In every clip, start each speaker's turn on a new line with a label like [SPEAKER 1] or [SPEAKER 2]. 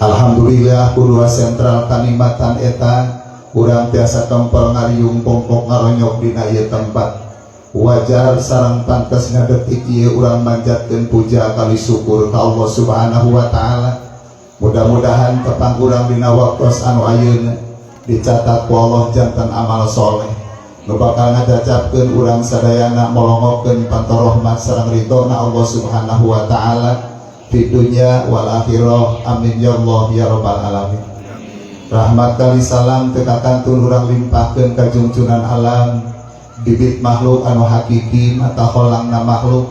[SPEAKER 1] Alhamdulillah, kudu sentral kanikmatan eta urang tiasa kempel, ngariung, pongkok, ngaronyok dina ieu tempat. Wajar sareng pantes ngadetik ieu urang manjatkeun puja kali syukur ka Allah Subhanahu wa Ta'ala. Mudah-mudahan tepang urang dina waktu anu ayeuna dicatat ku Allah janten amal soleh nu bakal ngajajabkeun urang sadayana molongokeun panto rahmat sareng ridhona Allah Subhanahu wa Ta'ala di dunya wal akhirah. Amin ya Allah ya Rabbal alamin. Rahmat kali salam teu kakantun urang limpahkeun ka jungjunan alam, bibit makhluk anu hakiki, mata holangna makhluk,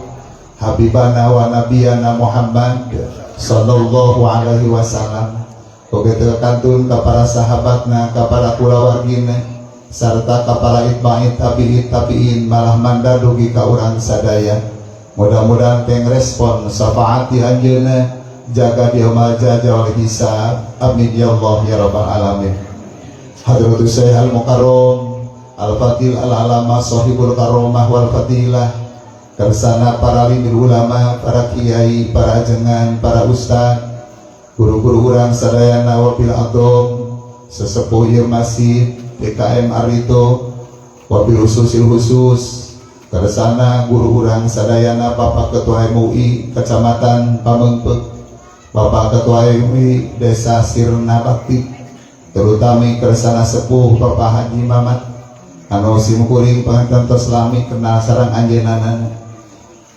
[SPEAKER 1] Habibana wa Nabiyana Muhammad sallallahu alaihi wasallam. Oge teu kantun ka para sahabatna, ka para kulawargina, sarta ka para itba'in tabi'in tabi'in, malah manda dugi ka urang sadaya. Mudah-mudahan teng respon syafaat di anjeunna jaga di yaumul jaza wal hisab. Amin ya Allah ya Rabbal alamin. Hadratus Syekh Al Mukarram Al Fadil Al Alama Sahibul Karomah wal Fadilah, kersana para limir ulama, para kiai, para ajengan, para ustad, guru-guru urang sadayana, wabil adom sesepuh ieu masjid DKM Arito, wabil khususil khusus kersana guru urang sadayana, Bapak Ketua MUI Kecamatan Pameungpeuk, Bapak Ketua MUI Desa Sirna Bakti, terutama kersana sepuh Bapak Haji Mamat anu simkuring panganten tos lami kenal sareng anjeunna,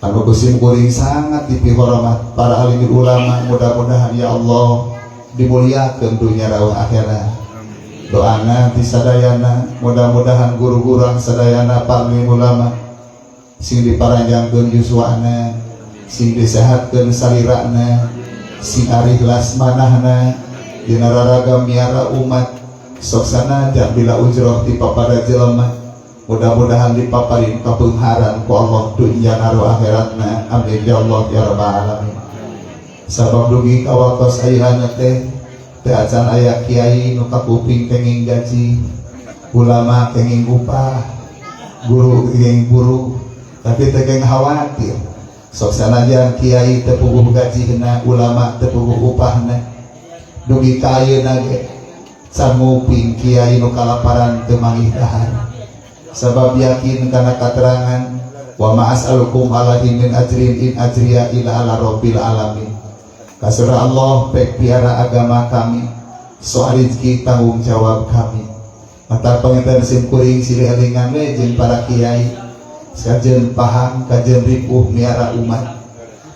[SPEAKER 1] anu ku simkuring sangat dipihormat. Para alim ulama, mudah-mudahan ya Allah dimuliakeun dunia rawuh akhirat. Doana ti sadayana, mudah-mudahan guru-guru sadayana, para alim ulama, sing diparanjangkeun yuswana, sing disehatkeun salirana, sing arikhlas manahna dina raraga miara umat. Sok sanajan bila ujroh ti papada jelema, mudah-mudahan dipaparin kabeungharan ku Allah dunya naru akhiratna. Amin ya Allah ya Rabbal alamin. Sabab dugi ka waktos ayeuna teh teh acan aya kiai nu kakuping kenging gaji, ulama kenging upah, guru kenging guru. Tapi teh keng khawatir, sok sanajan kiai teu puguh gajihna, ulama teu puguh upahna, dugi ka ayeuna ge can nguping kiai nu kalaparan, teu manggih dahar, sabab yakin kana katerangan wa ma as'alukum alaihi min ajrin in ajriya illa ala rabbil alamin. Kasura Allah pek piara agama kami, soal rezeki tanggung jawab kami. Mata panginten sim kuring silih elingan we jeung para kiai, kajen paham, kajen ripuh miara umat.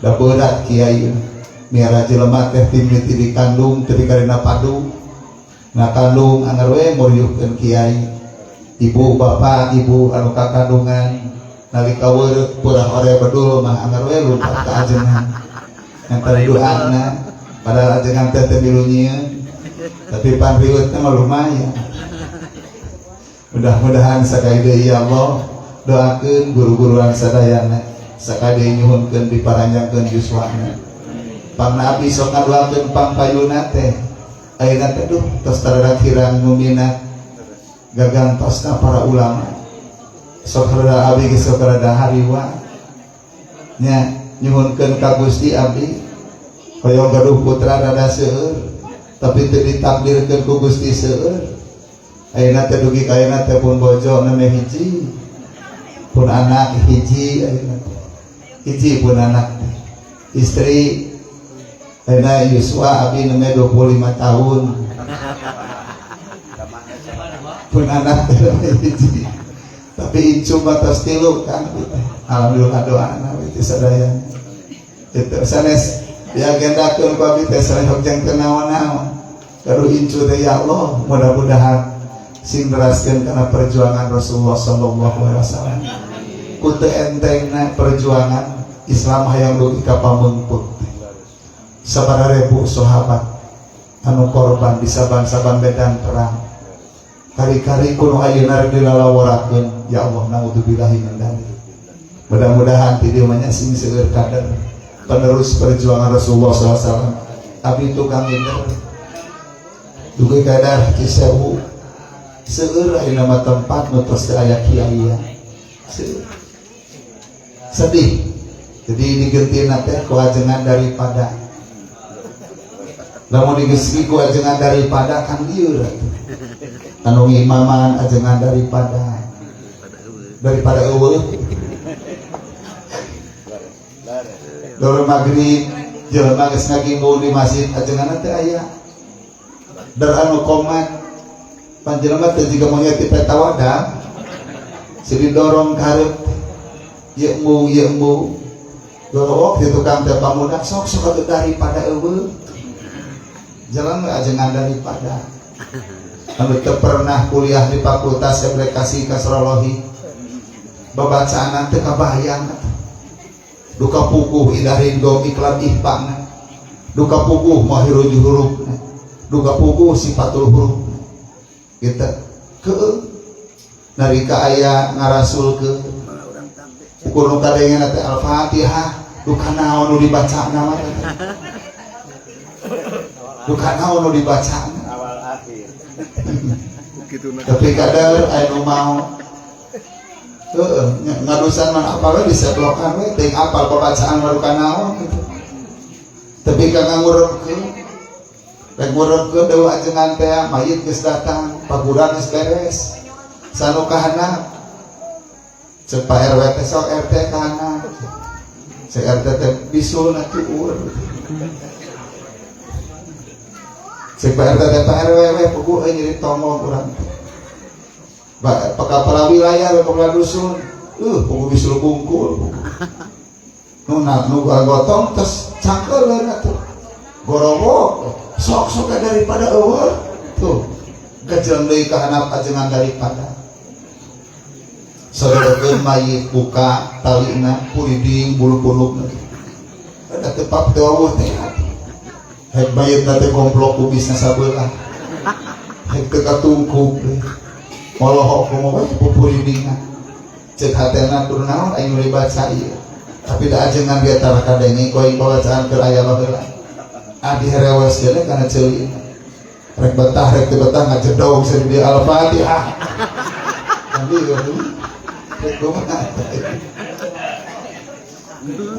[SPEAKER 1] Da berat kiai miara jelema teh, timiti dikandung teu karina padu ngakandung anger we muriuhkeun kiai. Ibu bapak ibu anu kakandungan nalika weureuh purah ore bedul mah anger we lumpat ka ajengan ngantar doana, padahal ajengan teh teu milu nyieun, tapi pan riweuh mah lumayan. Mudah-mudahan sakali deui, ya Allah, doakeun guru-guruan sadayana, sakali nyuhunkeun diparanjangkeun yuswana. Pangna abdi sok ngadoakeun pangpayuna teh, ayeuna teh duh tos taradak hirang nu minat gagantosna para ulama. Sok rada abdi geus sok rada hariwa nya, nyuhunkeun ka Gusti, abdi hoyong gaduh putra rada seueur, tapi teu ditakdirkeun ku Gusti seueur. Ayeuna teh dugi ka ayeuna teh pun bojo nembe hiji, pun anak hiji. Ayeuna teh hiji pun anak teh. Istri ayeuna yuswa abdi nembe 25 tahun, pun anak teh hiji, tapi incu batas tilu kan. Alhamdulillah, doana itu sadaya itu sanes diagendakeun ku abdi teh sanes jang teu naon-naon. Gaduh incu teh, ya Allah, mudah-mudahan sing neraskeun kana perjuangan Rasulullah sallallahu alaihi wasallam. Ku teu entengna perjuangan Islam hayang dugi ka Pameungpeuk, sabaraha ribu sahabat anu korban di saban-saban medan perang. Kari-kari kuno ayeuna rek dilalaworakeun, ya Allah, naudzubillahi min dzalik. Mudah-mudahan ti dieu mah sing seueur kader penerus perjuangan Rasulullah SAW. Abdi tukang ngider dugi kadar Cisewu, seueur ayeuna mah tempat nu tos teu aya kiai. Seueur, sedih. Jadi digentina teh ku ajengan daripada Lamun digesgi ku ajengan daripada kan lieur atuh. Anu ngimaman ajengan daripada daripada eueuh. Dor magrib jelema geus ngaginggung di masjid ajenganna teh aya. Dar anu komat panjelema teh jiga monyet di peta wadah. Si didorong ka hareup ieu embung ieu embung. Dorok di tukang teh pamuda sok sok atuh daripada eueuh. Jalan we ajengan daripada. Anu teu pernah kuliah di fakultas aplikasi kasrolohi. Babacaan teh kabayang atuh. Duka puguh idarin gom iklan ihpana. Duka puguh mahiruj hurufna. Duka puguh sifatul hurufna. Kita keung nalika aya ngarasulkeun ukur nu kadengena teh Al-Fatihah duka naon nu dibacana mah teh. Duka naon nu dibacana
[SPEAKER 2] awal akhir.
[SPEAKER 1] Tapi kadar aya nu mau heeh ngadusan mah apal we diseblokan we teuing apal pembacaan mah duka naon gitu. Tapi ka ngangurepkeun rek ngurepkeun deui ajengan teh mayit geus datang paguran geus beres sanu kahanap cek Pak RW teh sok RT kahanap cek RT teh bisulna tuur cek Pak RT teh Pak RW we puguh euy nyeri tonggo urang teh. Pak kepala wilayah, kepala dusun, puguh bisul bungkul. Nu na, nu gotong terus cangkeuleun atuh. Gorowok, sok-sok daripada eueuh. Tuh, gejeng deui ka handap ajengan daripada. Saudarakeun mayit buka talina puriding bulu punukna. Ada tepap teu wawuh teh. Hek mayitna teh gomplok kubisna sabelah. Hek teu katungkub deui. Molohok kumaha we pupuridingna. Ceuk hatena kudu naon aing nu dibaca ieu. Tapi da ajengan ge tara kadenge ku aing bawacaan keur aya baheula. Adi herewes ge kana ceulina. Rek betah rek teu betah ngajedog seri di Al-Fatihah. Tapi rek kumaha.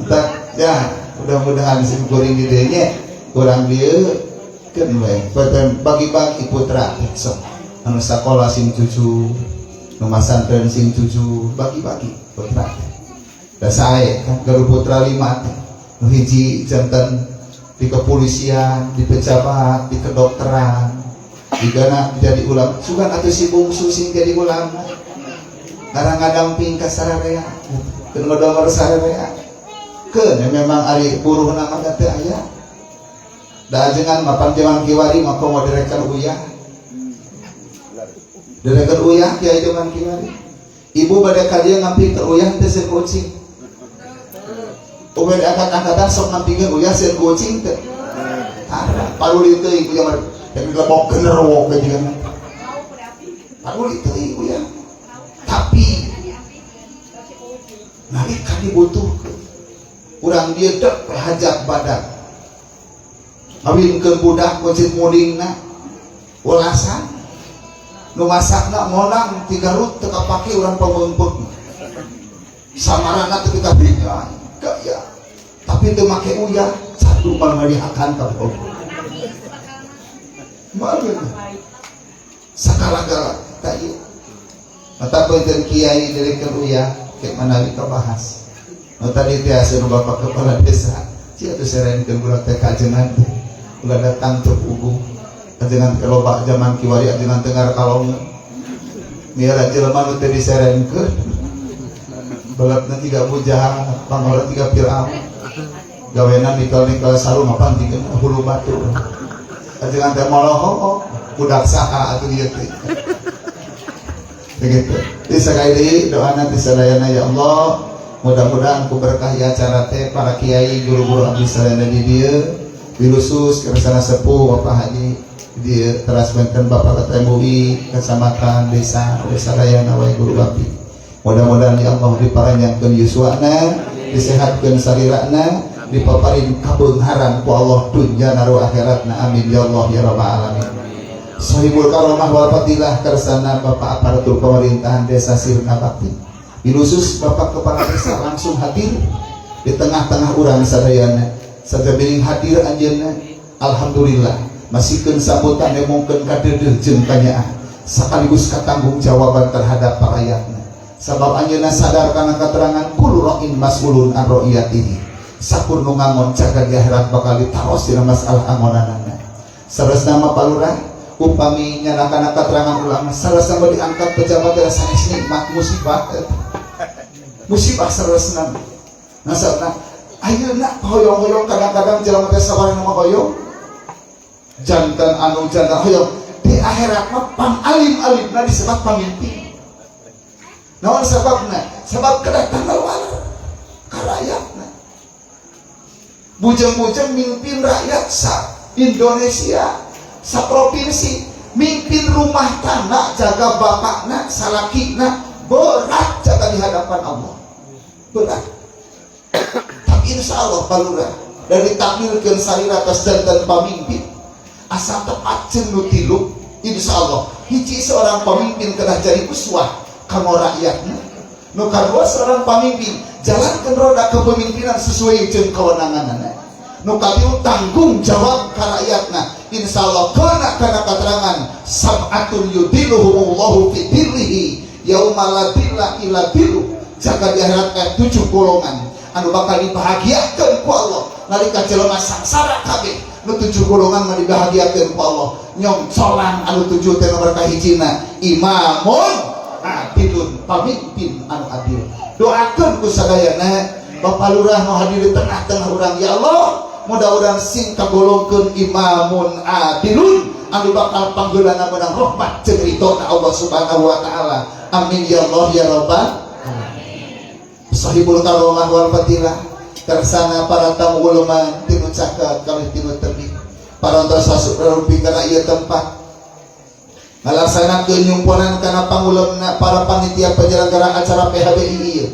[SPEAKER 1] Tak ya, mudah-mudahan sim kuring di dieu nya urang dieu keun we bagi-bagi putra sok. Anu sakola sing cucu, nu masantren sing cucu, bagi-bagi putra. Da sae kan gaduh putra 5 teh. Nu hiji janten di kepolisian, di pejabat, di kedokteran, digana jadi ulama. Sugan atuh si bungsu sing jadi ulama. Ngarang-ngadamping ka sararea, keun ngodongor sararea. Keun ya memang ari buruh nama teh aya. Da ajengan mapan jaman kiwari mah komo direkan uyah. Direkan uyah kiai jaman kiwari. Ibu bade ka dieu ngampi teu uyah teh sieun kucing. Uber angkat-angkatan sok ngampikeun uyah sieun kucing teh. Tara paruli teuing ibu jaman yang dilebokkeun rewok ge jiga. Paruli teuing uyah. Tapi nalika dibutuhkeun urang dieu dek hajat badan. Ngawinkeun budak kucing mudingna ulasan nu masakna monang ti Garut teu kapake urang pameungpeuk. Samarana teu kapinya gaya. Tapi teu make uyah satu mah ngalihakan ka Allah. Malu. Sakala-gala ta ieu. Mata beuteun kiai dirikeun uyah ke manawi kabahas. Nu tadi teh asuh bapak kepala desa. Sia teh serenkeun budak teh kajengan teh. Ulah datang teu puguh. Ajengan teh loba zaman kiwari ajengan tengar kalongeun. Miara jelema nu teh diserenkeun. Beletna tiga bujang, pangora tiga Firaun. Gawena nikal-nikal sarung apaan tiga hulu batu. Ajengan teh molohok budak saha atuh ieu teh. Begitu. Di sekali deui doana ti sadayana ya Allah, mudah-mudahan ku berkah ieu acara teh para kiai guru-guru abdi sadayana di dieu, wilusus kersana sepuh Bapak Haji di dieu teras benten Bapak Ketua MUI kecamatan desa sadayana wae guru abdi. Mudah-mudahan ya Allah diparanjangkeun yuswana, disehatkeun sarirana, dipaparin kabeungharan ku Allah dunya naru akhiratna. Amin ya Allah ya rabbal alamin. Sohibul karomah wal fadilah kersana Bapak aparatur pemerintahan desa Sirna Bakti. Bilusus Bapak Kepala Desa langsung hadir di tengah-tengah urang sadayana. Sajabining hadir anjeunna Alhamdulillah masihkeun sambutan emongkeun kadeudeuh jeung kanyaah sekaligus katanggung jawaban terhadap rakyatna, sabab anjeunna sadar kana keterangan kullu ra'in mas'ulun an ra'iyatihi. Sakur nu ngangon jaga di akhirat bakal ditaros dina masalah angonanana. Saresna mah, Pak Lurah, upami nyana keterangan ulama, saresna mah diangkat pejabat teh sanes nikmat, musibah eta. Musibah saresna. Nasabna ayeuna hoyong-hoyong, kadang-kadang jelema teh sabarang mah hoyong jantan anu jantan hoyong di akhirat mah pang alim-alimna disebut pamimpin. Naon sababna? Sabab kedatangan waler ka rakyatna. Bujeng-bujeng mimpin rakyat sa Indonesia, sa provinsi, mimpin rumah tangga, jaga bapakna, salakina, berat jaga di hadapan Allah. Berat. Tapi insya Allah, Pak Lurah, dari takdirkeun salira atas dan pamimpin, asal tepat jeung nu tilu, insya Allah. Hiji, seorang pemimpin kedah jadi uswah kanggo rakyatna. Nu kadua, seorang pemimpin jalankan roda kepemimpinan sesuai jeung kewenanganna. Nu katilu, tanggung jawab ka rakyatna. Insya Allah kena kana keterangan sab'atun yudhilluhumullahu fi dhillihi yauma la dhilla illa dhilluh. Jaga di akhirat aya tujuh golongan anu bakal dibahagiakeun ku Allah nalika jelema sangsara kabeh. Nu tujuh golongan mah dibahagiakeun ku Allah. Nyongcolan anu tujuh teh, nomor kahijina imamun adilun, pamimpin anu adil. Doakeun ku sadayana Bapak Lurah nu hadir di tengah-tengah urang, ya Allah, mudah-mudahan sing kagolongkeun imamun adilun anu bakal panggeulana menang rahmat jeung ridho Allah Subhanahu wa taala. Amin ya Allah ya rabbal. Sahibul karomah wal fadilah, kersana para tamu ulama tinu caket kalih tinu tebih, parantos asup kana ieu tempat ngalaksanakeun nyumponan kana pangulemna para panitia penyelenggara acara PHBI ieu.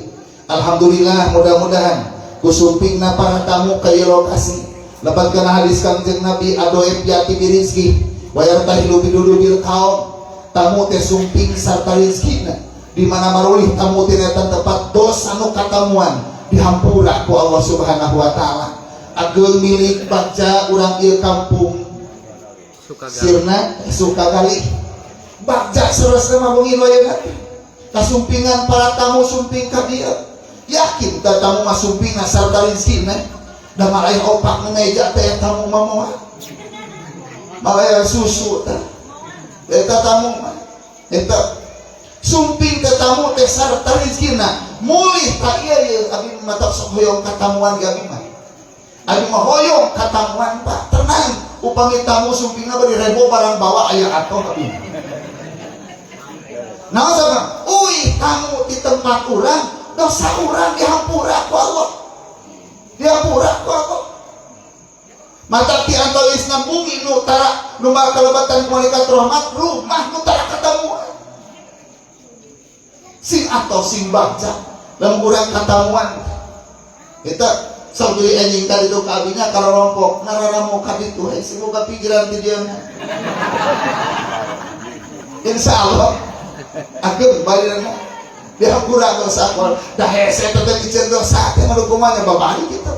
[SPEAKER 1] Alhamdulillah, mudah-mudahan kusumpingna para tamu ka ieu lokasi lebat kana hadis Kangjeng Nabi, ad-dhaif ya'ti birizqi wa yartahilu bidudubil kaum. Tamu teh sumping sarta rizkina. Di mana marulih tamu tina tempat, dosa nu katamuan dihampura ku Allah Subhanahu wa taala. Ageng milik bagja urang ieu kampung Sirna Sukagalih, bagja saresna mah mungkin wae kasumpingan para tamu sumping ka dieu. Yakin ta tamu mah sumpingna sarta rizkina? Da malah opak nu meja teh tamu mah moal malah susu teh eta tamu mah. Eta sumping ke tamu teh sarta rizkina mulih ka ieu. Ieu abi mah sok hoyong katamuan ge. Abi mah, abi mah hoyong katamuan, Pak. Tenang, upami tamu sumpingna bari rebo barang bawa aya atoh abi. Nah, sama, uih tamu di tempat urang, dosa urang dihampura ku Allah. Dihampura ku Allah. Mata ti antawisna bumi nu tara nu kalebatan malaikat rahmat, rumah nu tara katamuan. Sing atau sing bagja lamun urang katamuan. Eta sok deui anjing tadi itu ka abinya kalau rompok nararamo ka ditu, eh semoga pikiran ti dieu. Insya Allah ageng bayarna dihampura dosa. Dah hese eta teh, biceun dosa teh mah hukumannya babari gitu.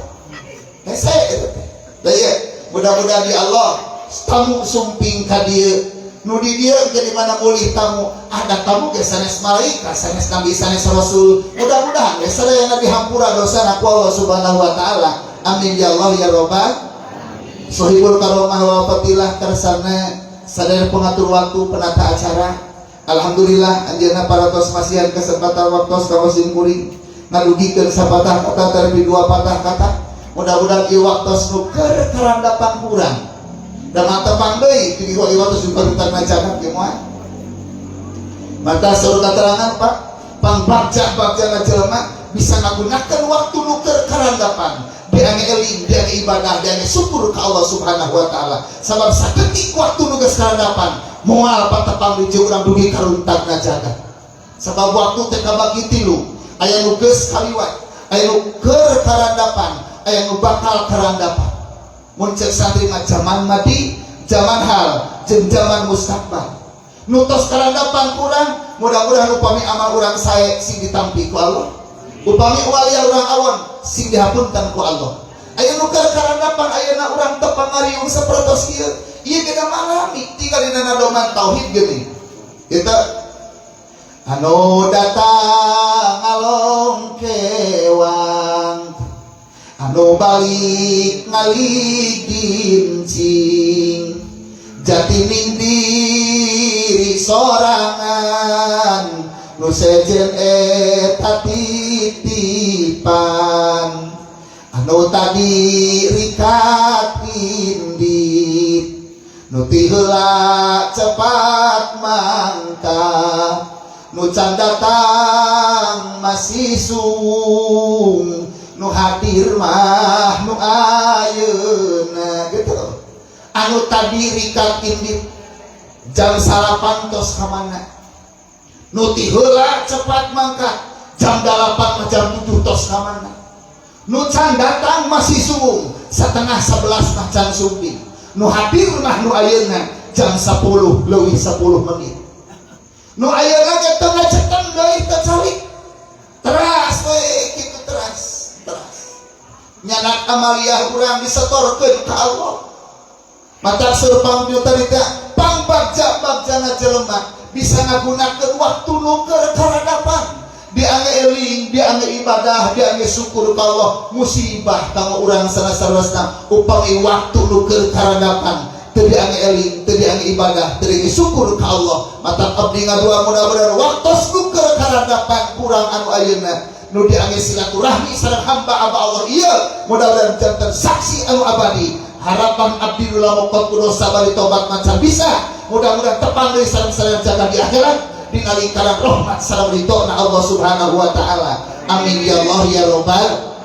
[SPEAKER 1] Hese eta teh. Da ieu mudah-mudahan di Allah tamu sumping ka dieu, nu di dieu ke di mana mulih tamu, ada tamu ge sanes malaikat, sanes nabi, sanes rasul, mudah-mudahan ge sadayana dihampura dosa ku Allah Subhanahu wa taala. Amin ya Allah ya rabbal. Sohibul karomah wa fadilah, kersana sadaya pengatur waktu, penata acara. Alhamdulillah anjeunna parantos masihan kesempatan waktu ka sim kuring ngadugikeun sapatah kata terlebih dua patah kata. Mudah-mudahan ieu waktos nu keur karandapan kurang da mata deui di ieu waktos juga tentang macakan ge moal mata saur keterangan, Pak. Pangbagja bagja jelema bisa ngagunakeun waktu nu keur karandapan, diange eling, diange ibadah, diange syukur ka Allah Subhanahu wa taala, sabab saketik waktu nu geus karandapan moal patepang di urang dugi karuntagna jaga, sabab waktu teh kabagi tilu: aya nu geus kaliwat, aya nu keur karandapan, aya nu bakal karandapan. Mun cek santri mah zaman madi, zaman hal, jeung zaman mustakbal. Nu tos karandapan kurang, mudah-mudahan upami amal urang sae sing ditampi ku Allah, upami waliah urang awon sing dihapunten ku Allah. Aya nu keur karandapan ayeuna urang tepang ngariung sapertos ieu. Ieu beda malami tinggal dina nadoman tauhid geuning. Eta anu datang ngalongkewang, anu balik ngaligincing, jatining diri sorangan nu sejen eta titipan, anu tadi rikat indit, nu ti heula cepat mangka, nu can datang masih suung, nu hadir mah nu ayeuna gitu. Anu tadi rikat indit jam 9 tos kamana, nu ti heula cepat mangkat jam 8 mah jam 7 tos kamana, nu can datang masih suung 10:30 mah can sumping, nu hadir mah nu ayeuna jam 10 leuwih 10 menit, nu ayeuna ge teu ngaceten deui teu calik teras we kitu teras teras nyanak amaliyah urang disetorkeun ka Allah. Matak seur pang tadi teh pang bagja-bagjana jelema bisa ngagunakeun waktu nu keur karadapan, diangge eling, diangge ibadah, diangge syukur ka Allah. Musibah kanggo urang sanes-sanesna upami waktu nu keur karadapan teu diangge eling, teu diangge ibadah, teu diangge syukur ka Allah. Matak abdi ngadua mudah-mudahan waktos nu keur karadapan kurang anu ayeuna nu diangge silaturahmi sareng hamba aba Allah ieu mudah-mudahan janten saksi anu abadi. Harapan abdi nu lamokot ku dosa bari tobat macan bisa, mudah-mudahan tepang deui sareng sareng jaga di akhirat dina lingkaran rahmat sareng ridho Allah Subhanahu wa taala. Amin ya Allah ya Rabbal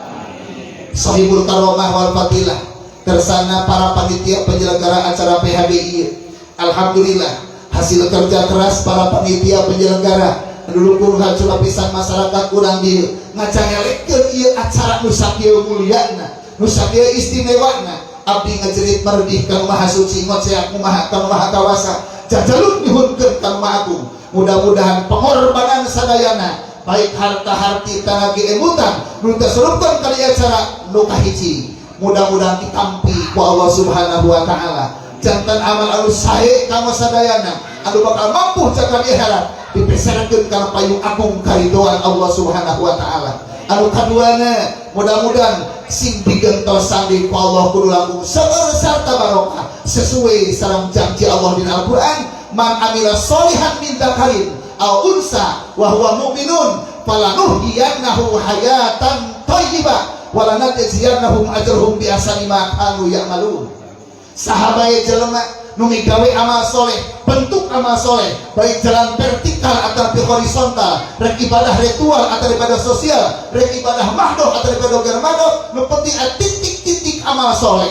[SPEAKER 1] Sahibul Karomah wal Fadilah. Tersana para panitia penyelenggara acara PHBI, alhamdulillah hasil kerja keras para panitia penyelenggara dulukun hancur lapisan masyarakat kurang di ngacangelekeun ieu acara nu sakieu mulyana, nu sakieu istimewana. Abdi ngajerit merdih ka Maha Suci, ngoceak kumaha ka Maha Kawasa, jajaluk nyuhunkeun ka Maha Agung, mudah-mudahan pengorbanan sadayana baik harta harti tanah emutan nu tersurupkeun kali acara nu kahiji mudah-mudahan ditampi ku Allah Subhanahu wa taala, jantan amal anu sae kanggo sadayana anu bakal mampu jaga di akhirat dipeserkeun kana payung agung karidoan Allah Subhanahu wa taala. Anu kaduana mudah-mudahan sing digentosan di ku Allah kudu langkung seueur sarta barokah sesuai sareng janji Allah di Al-Qur'an, man amila solihan min dzakarin aw unsa wa huwa mu'minun falanuhyiyannahu hayatan thayyibah wa lanajziyannahum ajrahum bi ahsani ma kanu ya'malun. Sahabae jelema nu migawe amal soleh, bentuk amal soleh baik jalan vertikal atau horizontal, rek ibadah ritual atau ibadah sosial, rek ibadah mahdoh atau ibadah gair mahdoh, nu penting titik-titik amal soleh.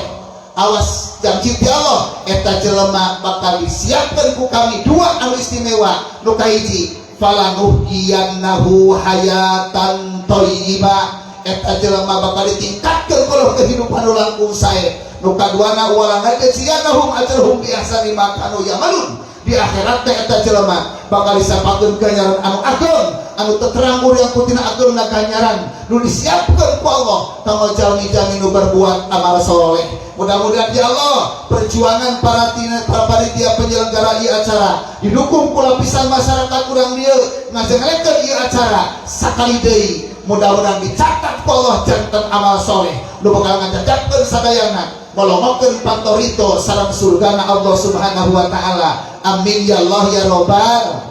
[SPEAKER 1] Awas janji ti Allah eta jelema bakal disiapkan ku kami dua anu istimewa. Nu kahiji, falanuhyiyannahu hayatan thayyibah, eta jelema bakal ditingkatkeun kalau kehidupan nu langkung sae. Nu kaduana, wala najziyannahum ajrahum bi ahsani ma kanu ya'malun, di akhirat teh eta jelema bakal disapakeun ganjaran anu ageng anu terang yang kutina agengna ganjaran nu disiapkeun ku Allah kanggo jalmi-jalmi nu berbuat amal soleh. Mudah-mudahan ya Allah perjuangan para panitia penyelenggara ieu acara didukung ku lapisan masyarakat urang dieu ngajengelekeun ieu acara sakali deui mudah-mudahan dicatat ku Allah janten amal soleh nu bakal ngajajakeun sadayana molongokeun pantorito sareng surgana Allah Subhanahu wa taala. Amin ya Allah ya Robbal.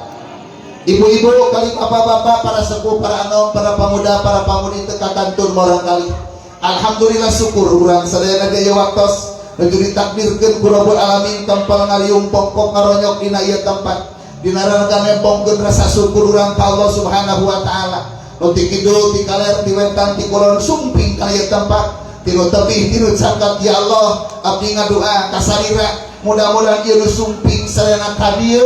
[SPEAKER 1] Ibu-ibu kali bapak-bapak, para sepuh, para anom, para pemuda, para pamudi teu kakantun murangkalih. Alhamdulillah syukur urang sadayana ge waktos nuju ditakdirkeun ku Rabbul Alamin tempel ngaliung pongkok ngaronyok dina ieu tempat. Dina rangka nempongkeun rasa syukur urang ka Allah Subhanahu wa taala. Nu ti kidul, ti kaler, ti wetan, ti kulon sumping ka ieu tempat. Tinu tebih, tinu cakat ya Allah, abdi ngadua kasalira mudah-mudahan ieu nu sumping sadayana ka dieu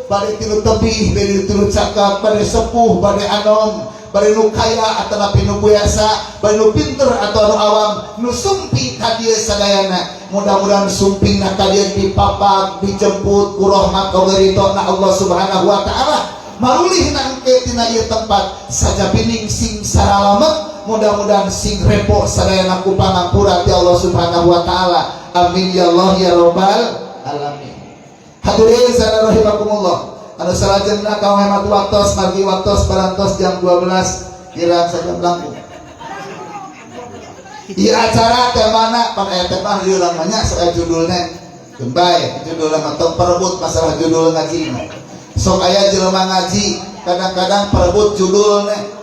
[SPEAKER 1] bade tinu tebih, bade tinu cakap, bade sepuh, bade anom, bade nu kaya atau napi nu biasa, bade nu pinter atau nu awam, nu sumping ka dieu sadayana mudah-mudahan sumpingna ka dieu dipapak, dijemput ku rahmat na Allah Subhanahu wa taala, marulih nangke tina ieu tempat sajabining sing saralamet. Mudah-mudahan sing repo sadayana ku pangampura ti Allah Subhanahu wa taala. Amin ya Allah ya rabbal alamin. Hadirin sadaya rahimakumullah. Anu salajengna kanggo hemat waktos, margi waktos parantos jam 12 kirang sajam langkung. Di acara temana pan aya tema di urang banyak soal judulnya. Gembai judulnya mah, tong perebut masalah judul ngaji mah. Sok aya jelema ngaji kadang-kadang perebut judulnya.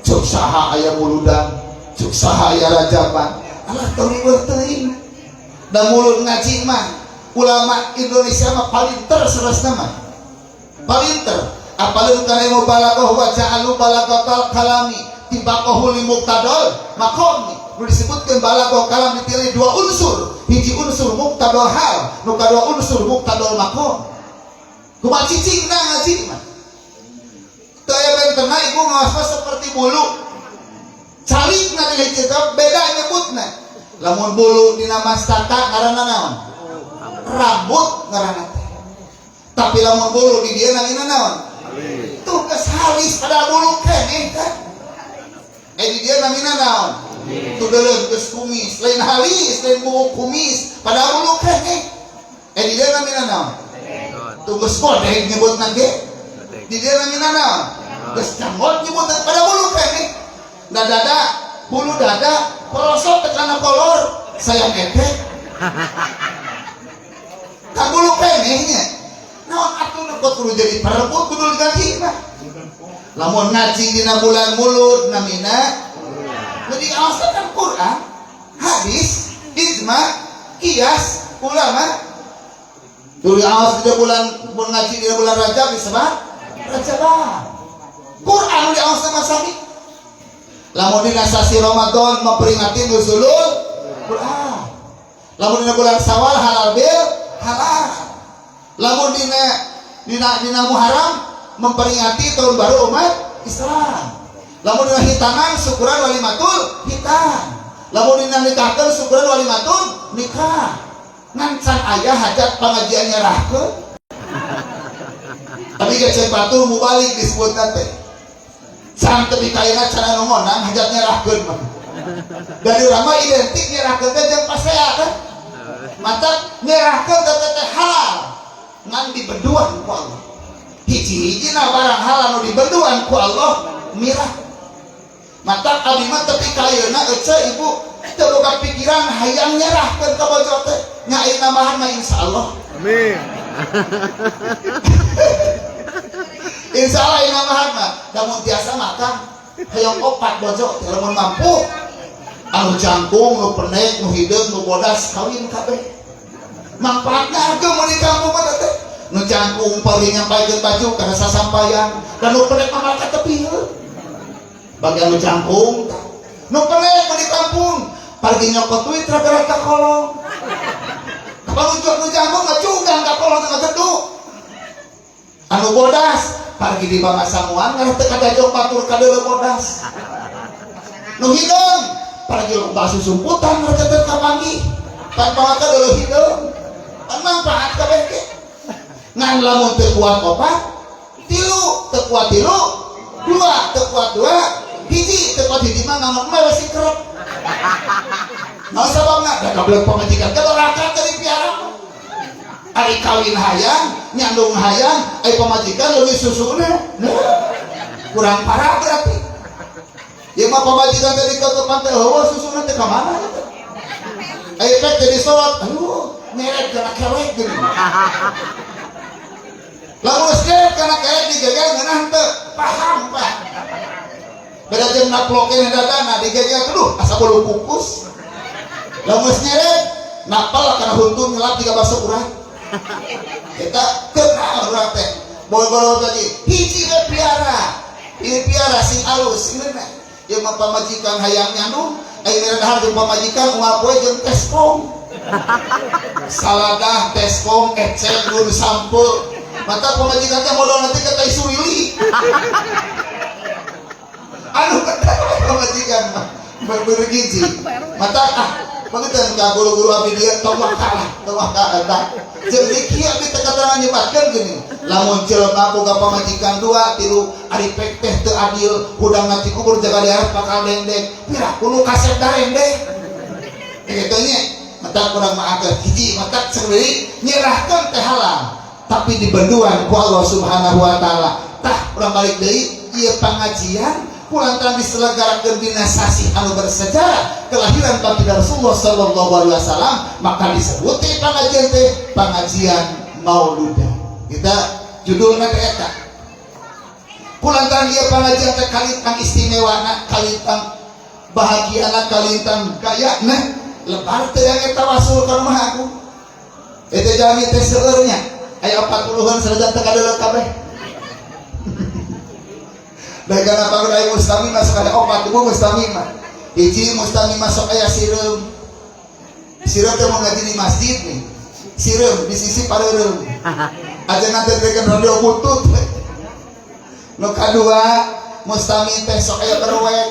[SPEAKER 1] Cuk saha aya muludan, cuk saha aya rajaban. Alah, tong riweuh teuing. Da mulud ngaji mah ulama Indonesia mah palinter saleresna mah. Palinter. Apalagi kana ilmu balaghah, wa ja'alu balaghatal kalami tibaqahu li muqtadal maqami. Nu disebutkeun balaghah kalam dipilih dua unsur, hiji unsur muqtadal hal, nu kadua unsur muqtadal maqam. Kumaha cicingna ngaji mah? Teu aya bentena, ibu ngawas mah seperti bulu. Calikna di hiji teh beda nyebutna. Lamun bulu dina mastaka ngaranna naon? Rambut ngaranna teh. Tapi lamun bulu di dieu namina naon? Tuh geus halis pada bulu keneh kan. Di dieu namina naon? Tuh deuleun geus kumis, lain halis, lain bulu kumis, pada bulu keneh. Di dieu namina naon? Tuh geus godeg nyebutna ge. Di dieu namina naon? Geus janggot nyebutna pada bulu keneh. Da dada, bulu dada, korosot teh kana kolor, sayang ete. Kan bulu keneh nya. Naon atuh nu kudu jadi perebut kudu diganti mah. Lamun ngaji dina bulan Mulud namina jadi awas kan Quran, hadis, ijma, kias, ulama. Dulu awas di bulan mun ngaji di bulan Rajab disebut Rajab. Quran di awas sama sami. Lamun dina sasi Ramadan memperingati nuzulul Quran. Lamun dina bulan Syawal halal bil halal. Lamun dina dina dina Muharram memperingati tahun baru umat Islam. Lamun dina hitanan syukuran walimatul hitan. Lamun dina nikahkeun syukuran walimatul nikah. Ngan can aya hajat pengajian nyerahkeun. Tapi gecek batur mubalik disebutna teh. Can tepi kaina can anu ngonang hajat nyerahkeun mah. Dari urang mah identik nyerahkeun teh jeung pasea kan. Mata nyerahkeun teh teh halal. Ngan dibeduan ku Allah. Hiji-hijina barang halal nu dibeduan ku Allah mirah. Mata abdi mah tepi kayeuna ece ibu teu boga pikiran hayang nyerahkeun ka bojo teh. Nya aya nambahan mah insyaallah.
[SPEAKER 2] Amin.
[SPEAKER 1] Insyaallah aya nambahan mah. Lamun tiasa mah kan hayang opat bojo teh lamun mampu. Anu jangkung, nu pendek, nu hideung, nu bodas kawin kabeh. Manfaatna ageng mun di kampung mah teh. Nu jangkung pergi nyampaikeun baju kana sasampayan, dan nu pendek mah malah katepieun. Bagi anu jangkung, nu pendek mun di kampung pergi nyokot duit rada ka kolong. Kapan nu jangkung mah cugang ka kolong teh ngageduk. Anu bodas pergi di pamasamuan ngarah teu kadajok batur kadeuleu bodas. Nu hideung pergi lomba susumputan ngarah teu kapanggih. Pan pangaka deuleu hideung. Pan manfaat kabeh ge. Ngan lamun teu kuat opat, tilu, teu kuat tilu, dua, teu kuat dua, hiji, teu kuat hiji mah nganggep mah we kerep. Naon sababna? Da gablek pamajikan teh doraka teh dipiara mah. Ari kawin hayang, nyandung hayang, ari pamajikan leuwih susuna. Nah, kurang parah berarti. Ieu mah pamajikan teh dikekepan teh heueuh susuna teh ka mana eta? Ari pek jadi sorot, aduh, nyeret kana kelek geuning. Lamun geus nyeret kana kelek digegel ngeunah teu? Paham, Pak. Beda jeung naplokeun dadana digegel aduh asa bulu kukus. Lamun geus nyeret napal kana huntu nyelap tiga bakso urat. Eta kenal urang teh. Bol-bol tadi hiji we piara. Ieu piara sing alus sing ngeunah. Ieu mah pamajikan hayang nyandung, aya mere dahar jeung pamajikan unggal poe jeung tespong. Saladah, tespong, eceng, gun sampeu. Mata pamajikan teh modal nanti ke tai surili. Anu kata pamajikan mah bergizi. Mata ah Pangetan ka guru-guru abdi dieu tong waka lah, tong waka eta. Jeung kieu abdi teh katangan nyebatkeun geuning. Lamun jelema boga pamajikan dua, tilu, ari pek teh teu adil, hudang ngacikubur jaga diarep bakal dengdeng. Pira kudu kasep darendeng. Kitu nya. Matak kurang maafkeun hiji matak sendiri nyerahkeun teh halal. Tapi dibenduan ku Allah Subhanahu wa taala. Tah urang balik deui ieu pangajian kulantaran diselenggarakeun dina sasih anu bersejarah kelahiran baginda Rasulullah sallallahu alaihi wasallam, maka disebut teh pangajian teh pangajian Mauludan. Kita judulna teh eta. Kulantaran ieu pangajian teh kalintang istimewana, kalintang bahagiana, kalintang gayana, lebar teh yang eta wasul ka rumah aku. Eta jalmi teh seueurnya aya 40-an sanajan teu kadeuleu kabeh. Baik karena bangun aya mustami masuk ada opat ibu mustami mah. Hiji mustami masuk aya sireum. Sireum teh mau ngaji di masjid nih. Sireum di sisi pareureum. Aja nanti rekan radio butut. Nu kadua mustami teh sok aya berwek.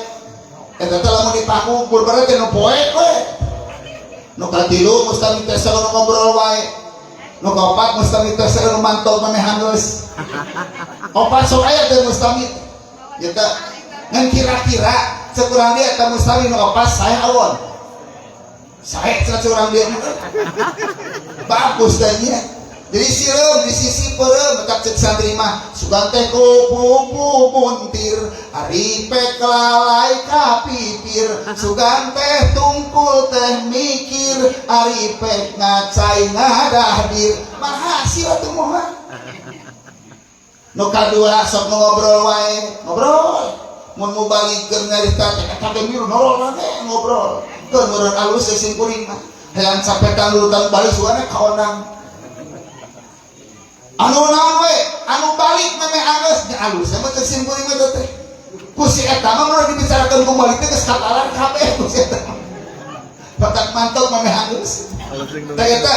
[SPEAKER 1] Eta teh lamun dipaku kurbana teh nu poek we. Nu katilu mustami teh sok nu ngobrol wae. Nu kaopat mustami teh sok nu mantog memeh hangeus. Opat sok aya teh mustami. Ya teh ngan kira-kira sekurang dia eta mustami nu opat sae awon. Sae cenah curang dia mah. Bagus teh nya. Jadi sireum di sisi peureum tetap cek santri mah sugan teh kupu muntir ari pek lalai ka pipir sugan teh tungkul teh mikir ari pek ngacai ngadahdir mahasil atuh moha. Nu kadua sok ngobrol wae, ngobrol. Mun mubalik keur nyarita teh eta teh milu nolol teh ngobrol. Keur meureun alus sim kuring mah. Hayang capetan lurutan balik sugana kaondang. Anu naon we, anu balik mah meh anggeus nya alus mah cek sim kuring mah teh. Ku si eta mah mun dibicarakeun ku balik teh geus katalar kabeh ku si eta. Batak mantog mah meh anggeus. Tah eta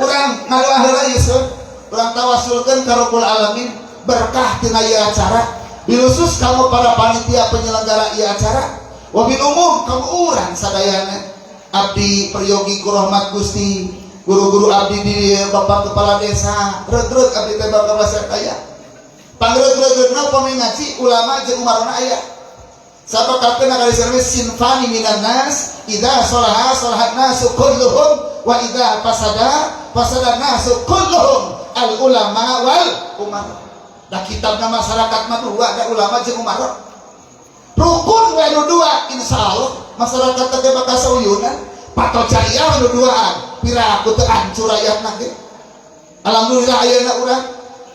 [SPEAKER 1] urang ngadoa heula ieu sun. Urang tawasulkeun ka Rabbul Alamin berkah tina ieu acara. Bilusus kamu para panitia penyelenggara ieu acara, wabil umum kamu urang sadayana. Abdi peryogi ku rahmat Gusti, guru-guru abdi di Bapak Kepala Desa, reug-reug abdi teh bakal rasa kaya. Pangreug-reugna upami ngaji ulama jeung umarona aya. Sabab kabeh nakali sareng sinfani minan nas idza salaha salahat nasu kulluhum wa idza fasada fasada nasu kulluhum al ulama wal umar. Da kitabna masyarakat mah dua, da ulama jeung umar. Rukun we nu dua, insyaallah masyarakat teh bakal sauyunan. Pato jariah nu duaan, pira aku teu hancur rakyatna ge. Alhamdulillah ayeuna urang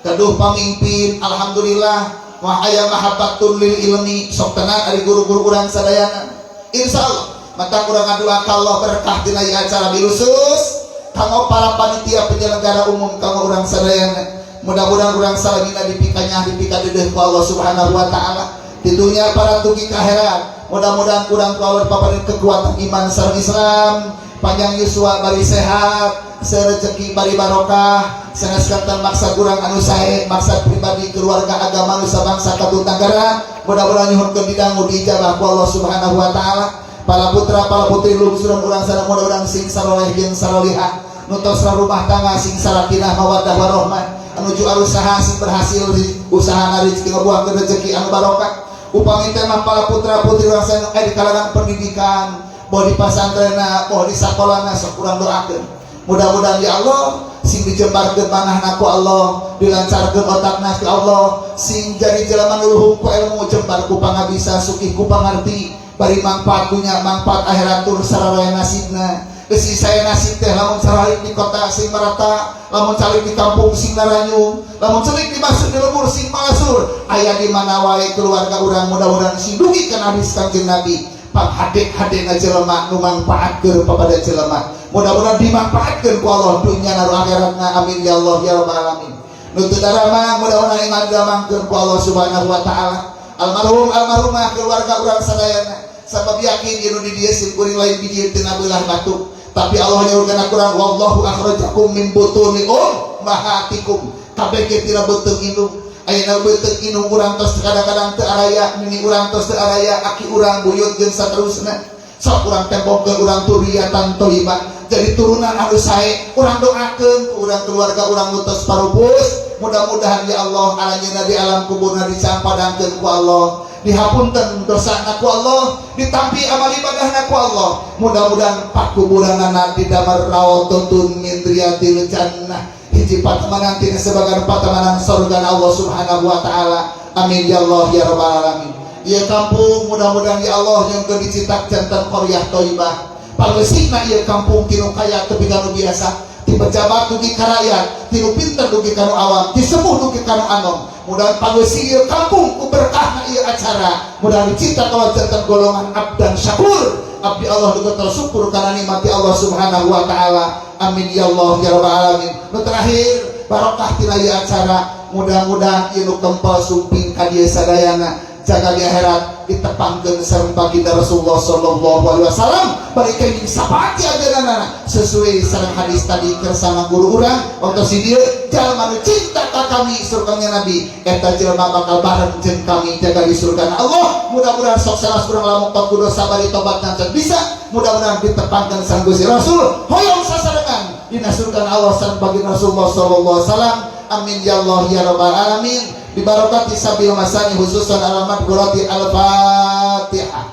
[SPEAKER 1] gaduh pamimpin, alhamdulillah wah aya mahabbatun lil ilmi, sok tenang ari guru-guru urang sadayana. Insyaallah mata kurang ngadua ka Allah berkah dina ieu acara bilusus kanggo para panitia penyelenggara umum kanggo urang sadayana. Mudah-mudahan urang salamina dipikanya dipikadedeuh ku Allah Subhanahu wa taala. Di dunia para tugi ka akhirat. Mudah-mudahan kurang ku Allah dipaparin kekuatan iman sareng Islam, panjang yuswa bari sehat, serezeki bari barokah, sanes kanten maksa kurang anu sae, maksad pribadi keluarga agama nusa bangsa katutanggara. Mudah-mudahan nyuhunkeun didangu diijabah ku Allah Subhanahu wa taala. Para putra, para putri lungsuran urang sadaya mudah-mudahan sing saroleh jeung sarolihah. Nu tos rumah tangga sing sakinah mawaddah warahmah. Anu jual usaha sing berhasil di usaha rezeki ngabuahkeun rezeki anu barokah. Upami teh mah para putra putri urang sadaya aya di kalangan pendidikan, boh di pasantrenna, boh di sakolana sok urang doakeun. Mudah-mudahan ya Allah sing dijembarkeun manahna ku Allah, dilancarkeun otakna ku Allah, sing jadi jelema nu luhung ku ilmu, jembar ku pangabisa, sugih ku pangarti, bari manfaat dunya, manfaat akhirat tur sararea nasibna. Geus saya nasib teh lamun saralik di kota sing merata, lamun calik di kampung sing naranyung, lamun celik di masuk di lembur sing malasur, aya di mana wae keluarga urang mudah-mudahan sing dugi kana hadis Kanjeng Nabi. Panghade-hadena jelema nu mangpaatkeun kepada jelema. Mudah-mudahan dimanfaatkeun ku Allah dunya naru akhiratna. Amin ya Allah ya rabbal alamin. Nu teu darama mudah-mudahan iman damangkeun ku Allah Subhanahu wa taala. Almarhum almarhumah keluarga urang sadayana. Sabab yakin ieu nu di dieu sim kuring lain bijil tina beulah batu. Tapi Allah nyaurkeun Quran wallahu akhrajakum min butuni ummahatikum. Kabeh ge tina beuteung indung. Ayeuna beuteung indung urang tos kadang-kadang teu araya, mimi urang tos teu araya, aki urang buyut jeung saterusna. Sok urang tempokeun urang turiatan thayyibah jadi turunan anu sae. Urang doakeun ku urang keluarga urang nu tos parupus, mudah-mudahan ya Allah aranjeunna di alam kuburna dicangpadangkeun ku Allah, dihapunten dosana ku Allah, ditampi amal ibadahna ku Allah. Mudah-mudahan pakuburanana didamar raudhatun min riyadil jannah, hiji patamanan tina sebagai patamanan surga Allah Subhanahu wa taala. Amin ya Allah ya rabbal alamin. Ieu kampung mudah-mudahan ya Allah yang keur dicitak janten qaryah thayyibah. Pangeusikna ieu kampung tinu kaya tepi ka nu biasa, ti pejabat dugi ka rakyat, ti nu pinter dugi ka nu awam, ti sepuh dugi ka nu anom. Mudah pangeusi ieu kampung ku berkahna ieu acara, mudah dicipta kalau janten golongan abdan syakur, abdi Allah dugi tersyukur karena nikmati Allah Subhanahu wa taala. Amin ya Allah ya rabbal alamin. Nu terakhir, barokah tina ieu acara, mudah-mudahan ieu nu kempal sumping ka dieu sadayana jaga di akhirat ditepangkeun sareng baginda Rasulullah sallallahu alaihi wasallam bari kenging syafaat ajaranana sesuai sareng hadis tadi kersana guru urang waktu si dieu, jalma nu cinta ka kami surganya Nabi eta jelema bakal bareng jeung kami jaga di surga Allah. Mudah-mudahan sok salah urang lamun ku dosa bari tobat ngan bisa, mudah-mudahan ditepangkeun sareng Gusti Rasul hoyong sasarengan dina surga Allah sareng baginda Rasulullah sallallahu alaihi wasallam. Amin ya Allah ya rabbal alamin. Bibarakati sabil masani khususan alamat gurati. Al-Fatihah.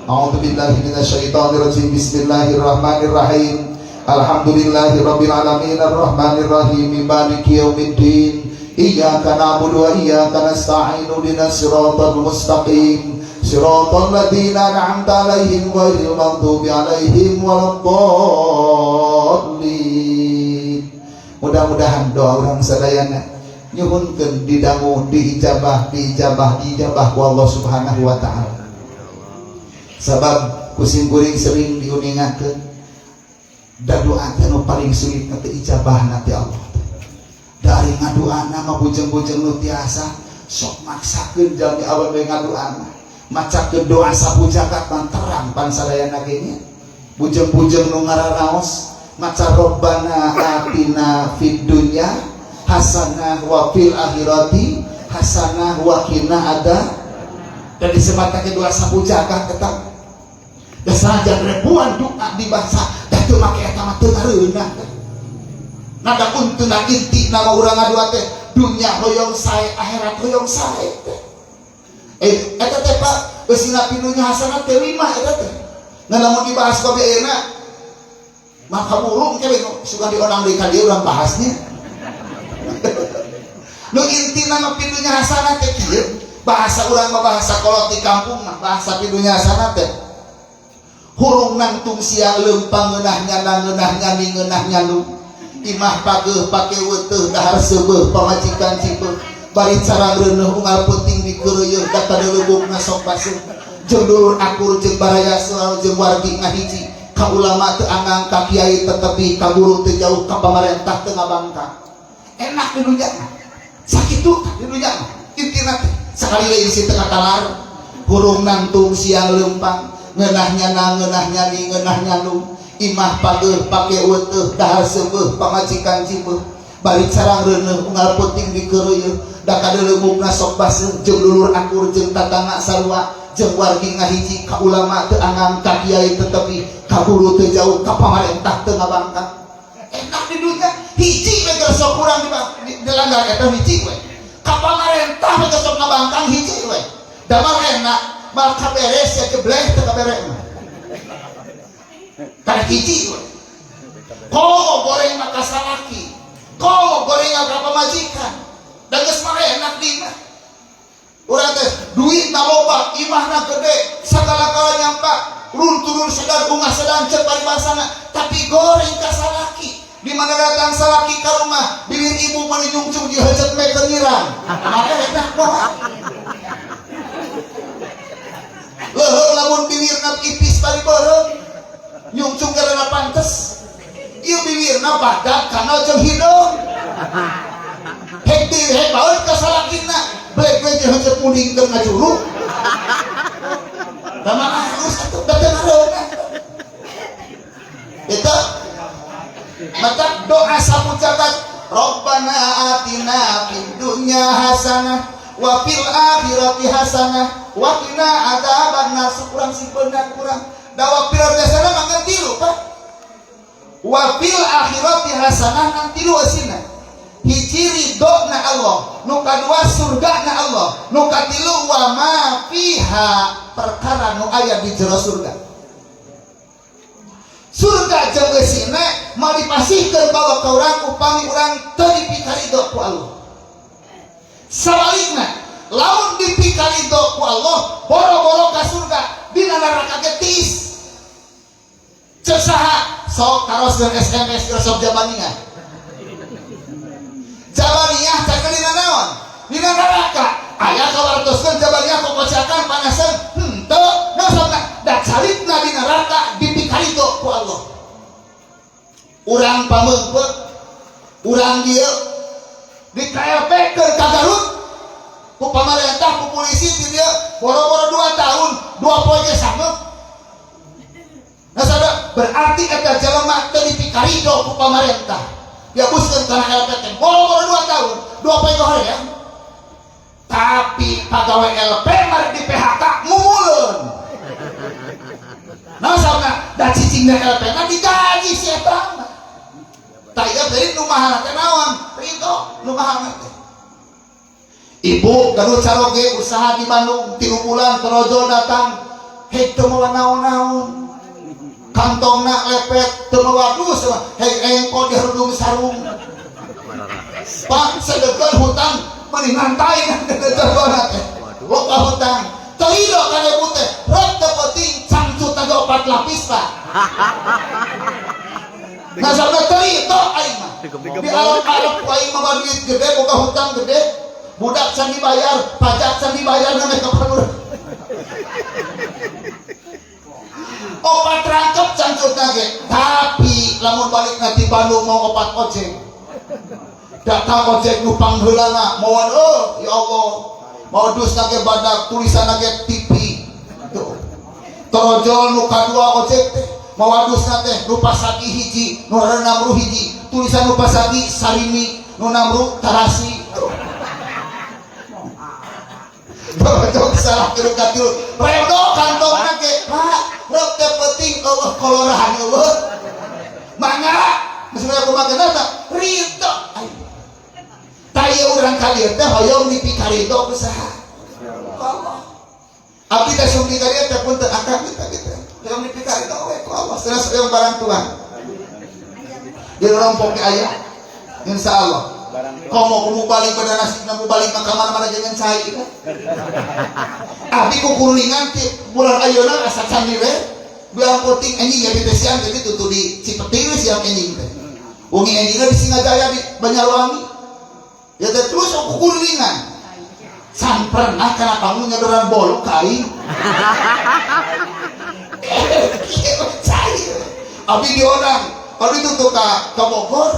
[SPEAKER 1] A'udzu billahi minasyaitonir rajim. Bismillahirrahmanirrahim. Alhamdulillahi rabbil alamin arrahmanir rahim maliki yaumiddin. Iyyaka na'budu wa iyyaka nasta'in ihdinas siratal mustaqim siratal ladzina an'amta 'alaihim ghairil maghdubi 'alaihim waladdallin. Mudah-mudahan doa urang sadayana nyuhunkeun didangu, diijabah, diijabah, diijabah ku Allah Subhanahu wa taala. Sabab ku sim kuring sering diuningakeun da doa teh nu paling sulit teh ijabah nanti Allah. Dari ngadoana mah bujeng-bujeng nu tiasa sok maksakeun jalmi awan we ngadoana, macakeun doa sapu jagat mah terang pan sadayana ge nya. Bujeng-bujeng nu ngararaos maca robbana atina fid dunya hasanah wa fil akhirati hasanah wa qina ada dan disebatake doa sapu jagat eta da sanajan ribuan doa dibaca da teu make eta mah teu ngareunah. Nada untuna inti nama urang ngadua teh dunya hoyong sae, akhirat hoyong sae teh. Eta teh Pak geus dunya hasanah teh lima eta teh. Nah, lamun dibahas kopi ayeuna maka burung ke suka diondang deui ka dieu urang bahasnya. Nu inti nama pidunya hasanah teh kieu, bahasa urang mah bahasa kolot di kampung mah, bahasa pidunya hasanah teh hurung nangtung siang leumpang ngeunah nyana ngeunah nyani ngeunah nyanu, imah pageuh pake weuteuh, dahar seubeuh pamajikan cipeuh, bari carang reuneuh unggal peuting dikeureuyeun da leuleubukna sok baseuh, jeung dulur akur jeung baraya selalu jeung wargi ngahiji, ka ulama teu angang, ka kiai tetepi, ka guru teu jauh, ka pamarentah teu ngabangkang. Enak di dunya mah sakitu di dunya mah intina teh. Sakali deui isi teu katalar: hurung nangtung siang leumpang ngeunah nyana ngeunah nyani ngeunah nyanu, imah pageuh pake weuteuh, dahar seubeuh pamajikan cipeuh, bari carang reuneuh unggal peuting dikeureuyeun da kadeuleubukna sok baseuh, jeung dulur akur jeung tatangga sarua jeung wargi ngahiji, ka ulama teu angang, ka kiai teu tepi, ka guru teu jauh, ka pamarentah teu ngabangkang. Enak di dunya hiji we geus sok kurang dilanggar eta hiji we, ka pamarentah we geus sok ngabangkang hiji we damar enak mal kaberes ya jebleh teu kabere mah karek hiji we. Komo goreng maka salaki, komo goreng ka pamajikan dan geus mah enak di mah urang teh duit na loba, imahna gede, sagala-gala nyampak, turun sedang ungah sedang cek paribasana, tapi goreng ka salaki. Di mana datang salaki ka rumah, bibir ibu meuni nyungcung di heuceut me keur nyirang. Maka enak doang. Leuheung lamun bibirna ipis bari beureum, nyungcung karena pantes. Ieu bibirna badak kana jeung hideung. Hek di hek baeud ka salakina, blek-blek jeung heuceut munding keur ngajuru. Da mah halus atuh da teu ngareunah. Eta maka doa sapu jagat Rabbana atina fid dunya hasanah wa fil akhirati hasanah wa qina adzabannar. Kurang simpenan kurang Da wa fil ardi hasanah mah ngan tilu, Pak. Wa fil akhirati hasanah ngan tilu eusina. Hiji ridho na Allah, nu kadua surga na Allah, nu katilu wa ma fiha perkara nu aya di jero surga. Surga jeung eusina moal dipasihkeun bawa ka urang upami urang teu dipikarido ku Allah. Sabalikna, lamun dipikarido ku Allah, boro-boro ka surga, dina neraka ge tiis. Ceuk saha? Sok taroskeun SMS ke sok Jabaniyah. Jabaniyah cakal dina naon? Dina neraka. Aya kawartoskeun Jabaniyah kokocakan panasan, henteu, naon sababna? Da caritna di neraka dipikarido ku Allah. Urang pameungpeut, urang dieu di KLP-keun ka Garut ku pamarentah, ku polisi di dieu boro-boro 2 tahun, 2 poe ge sanggup. Nah, saudara, berarti eta jelema teu dipikarido ku pamarentah. Diabuskeun kana LP teh boro-boro 2 tahun, 2 poe ge hoream. Tapi pegawai LP mah di PHK mumuleun. Nah, sababna da cicingna LP na digaji si eta mah. Tah ieu teh nu mahal teh naon? Ridho nu mahal teh. Ibu gaduh caroge usaha di Bandung 3 bulan torojol datang, hek teu mawa naon-naon. Kantongna lepet teu mawa dus, hek engko diharudung sarung. Pak sedekeun hutang meuni ngantai jagona teh. Loba hutang. Teu ridho ka ibu teh, rek teu penting cangcut ge 4 lapis, Pak. Nah, sabda teu ridho aing mah. Di Arab-Arab ku aing mah duit gede boga hutang gede. Budak can dibayar, pajak can dibayar namanya kapan urang. Opat rangkep cangcut ge, tapi lamun balik nanti Bandung mau opat ojek. Datang ojek nu pangheulana mawan oh ya Allah. Mau dus ge badak tulisan ge TV. Tuh. Torojol nu kadua ojek teh mawa dusna teh nu pasagi hiji, nu namru hiji, tulisan nu pasagi sarimi, nu namru tarasi. Tuh. Torojol salah tilu katilu. Redo kantongna ge, Pak. Rek teu penting eueuh kolorahan eueuh. Mangga geus kumaha teh ridho. Tah ieu urang ka dieu teh hoyong dipikarido ku saha? Allah. Abdi teh sumbi ka dieu teh punten akang kita gitu. Hoyong dipikarido we ku Allah. Sanes hoyong barang tuan. Di rompok ge aya. Insyaallah. Komo kumu balik pada nasibna mu balik mah ka mana-mana jangan cai kan. Abdi ku kurulingan ti bulan ayeuna asa candi we. Belang penting anjing ya di siang jadi tutu di Cipetir siang anjing teh. Wengi anjingna di Singajaya di Banyarwangi. Ya teh terus aku kurulingan. Can pernah kana panggung nyodoran bolu ka aing. Cai. Abdi diondang. Abdi tutu ka Bogor.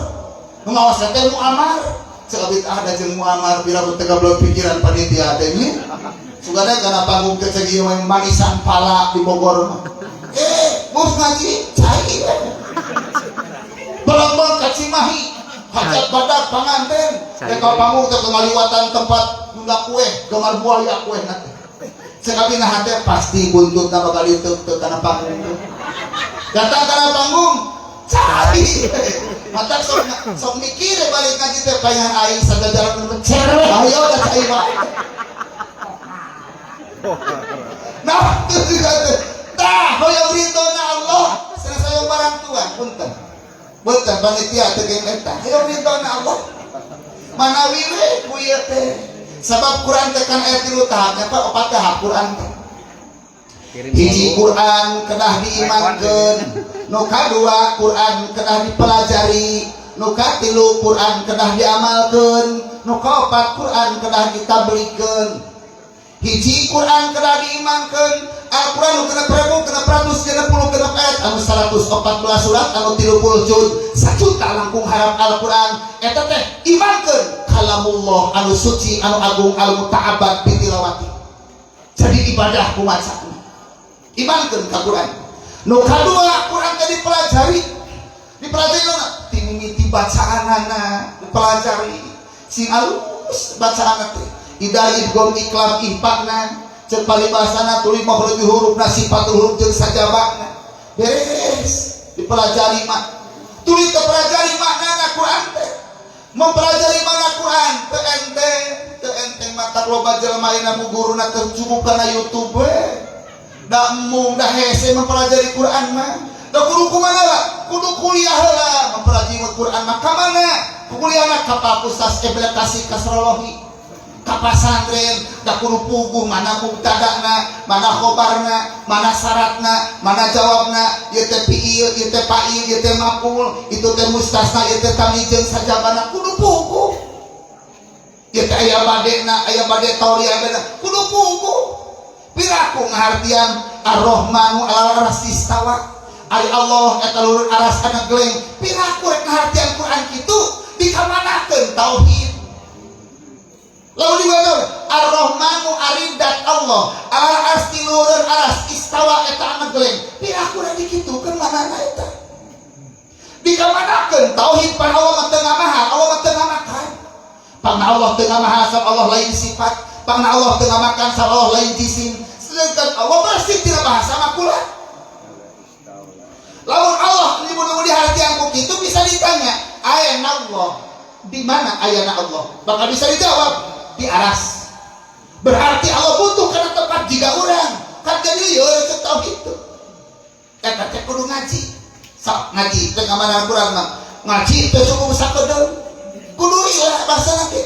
[SPEAKER 1] Nu ngawas teh Muammar. Cek abdi teh ada jeung Muammar pira teh gablok pikiran panitia teh nya. Sugana kana panggung teh cek ieu manisan pala di Bogor mah. Mus ngaji cai. Balambang ka Cimahi, hajat badak panganten. Teh ka panggung teh ngaliwatan tempat nunda kue, gemar buaya kue na teh. Cek abdi nah teh pasti buntutna bakal diteuk kana panggung teh. Datang kana panggung, cai. Mata sok mikir balik ngaji teh pengen aing sagajaran nu cerewet ayo da cai wae. Nah, itu juga teh. Tah, hoyong ridho na Allah, sanes hoyong barang tuan, punten. Punten panitia teu geng eta. Hoyong ridho na Allah. Manawi we ku ieu teh. Sabab Quran teh kan aya 3 tahapnya, Pak, 4 tahap Quran teh. Hiji Quran kedah diimankeun, nu kadua Quran kedah dipelajari, nu katilu Quran kedah diamalkeun, nu kaopat Quran kedah ditablikeun. Hiji Quran kedah diimankeun, Al-Quran nu 6.000, 666 ayat, anu 114 surat, anu 30 juz, 1 juta langkung harap Al-Quran. Eta teh imankeun kalamullah anu suci, anu agung, al muta'abbad bitilawati. Jadi ibadah ku macana. Imankeun ka Quran. Nu kadua Quran teh dipelajari. Dipelajari naon? Timimiti bacaanana dipelajari. Sing alus bacaanna teh. Idar idgham iklam ihfana. Cek paribasana tuluy makhrajul hurufna, sifatul huruf jeung sajabana. Beres dipelajari mah. Tuluy teu pelajari maknana Quran teh. Mempelajari makna Quran teu enteng, teu enteng mata loba jelema ayeuna mu guruna teu cukup kana YouTube we. Da embung da hese mempelajari Quran mah. Da kudu kumana lah? Kudu kuliah heula mempelajari Quran mah ka mana? Kuliahna ka Fakultas Implementasi Kasrolohi. Ka pasantren da kudu puguh mana mubtadana, mana khobarna, mana syaratna, mana jawabna, ieu teh fiil, ieu teh fa'il, ieu teh maf'ul, itu teh mustasna, ieu teh tamyiz jeung sajabana kudu puguh. Ieu teh aya badena, aya bade tori, aya bade kudu puguh. Piraku ngahartian Ar-Rahmanu alal arsy istawa. Ari Allah eta luhur aras kana geleng. Piraku rek ngahartian Quran kitu dikamanakeun tauhid. Lalu diwajib Ar-Rahmanu aridat Allah alal arsy luhur aras istawa eta anu geleng. Piraku rek dikitukeun manana eta. Dikamanakeun tauhid pan Allah mah teu ngamahal, Allah mah teu ngamakan. Pangna Allah teu ngamahal sabab Allah lain sifat, pangna Allah teu ngamakan sabab Allah lain jisim. Sedangkan Allah bersih tina bahasa makulat. Lamun Allah menyebut di hati yang itu bisa ditanya, ayana Allah, di mana ayana Allah? Bakal bisa dijawab di aras. Berarti Allah butuh karena tempat jika orang. Kan jadi ya cek tauhid itu. Eta teh kudu ngaji. Sok ngaji teh ngamana Quran mah. Ngaji teh cukup sakedeung. Kudu ieu bahasa nanti.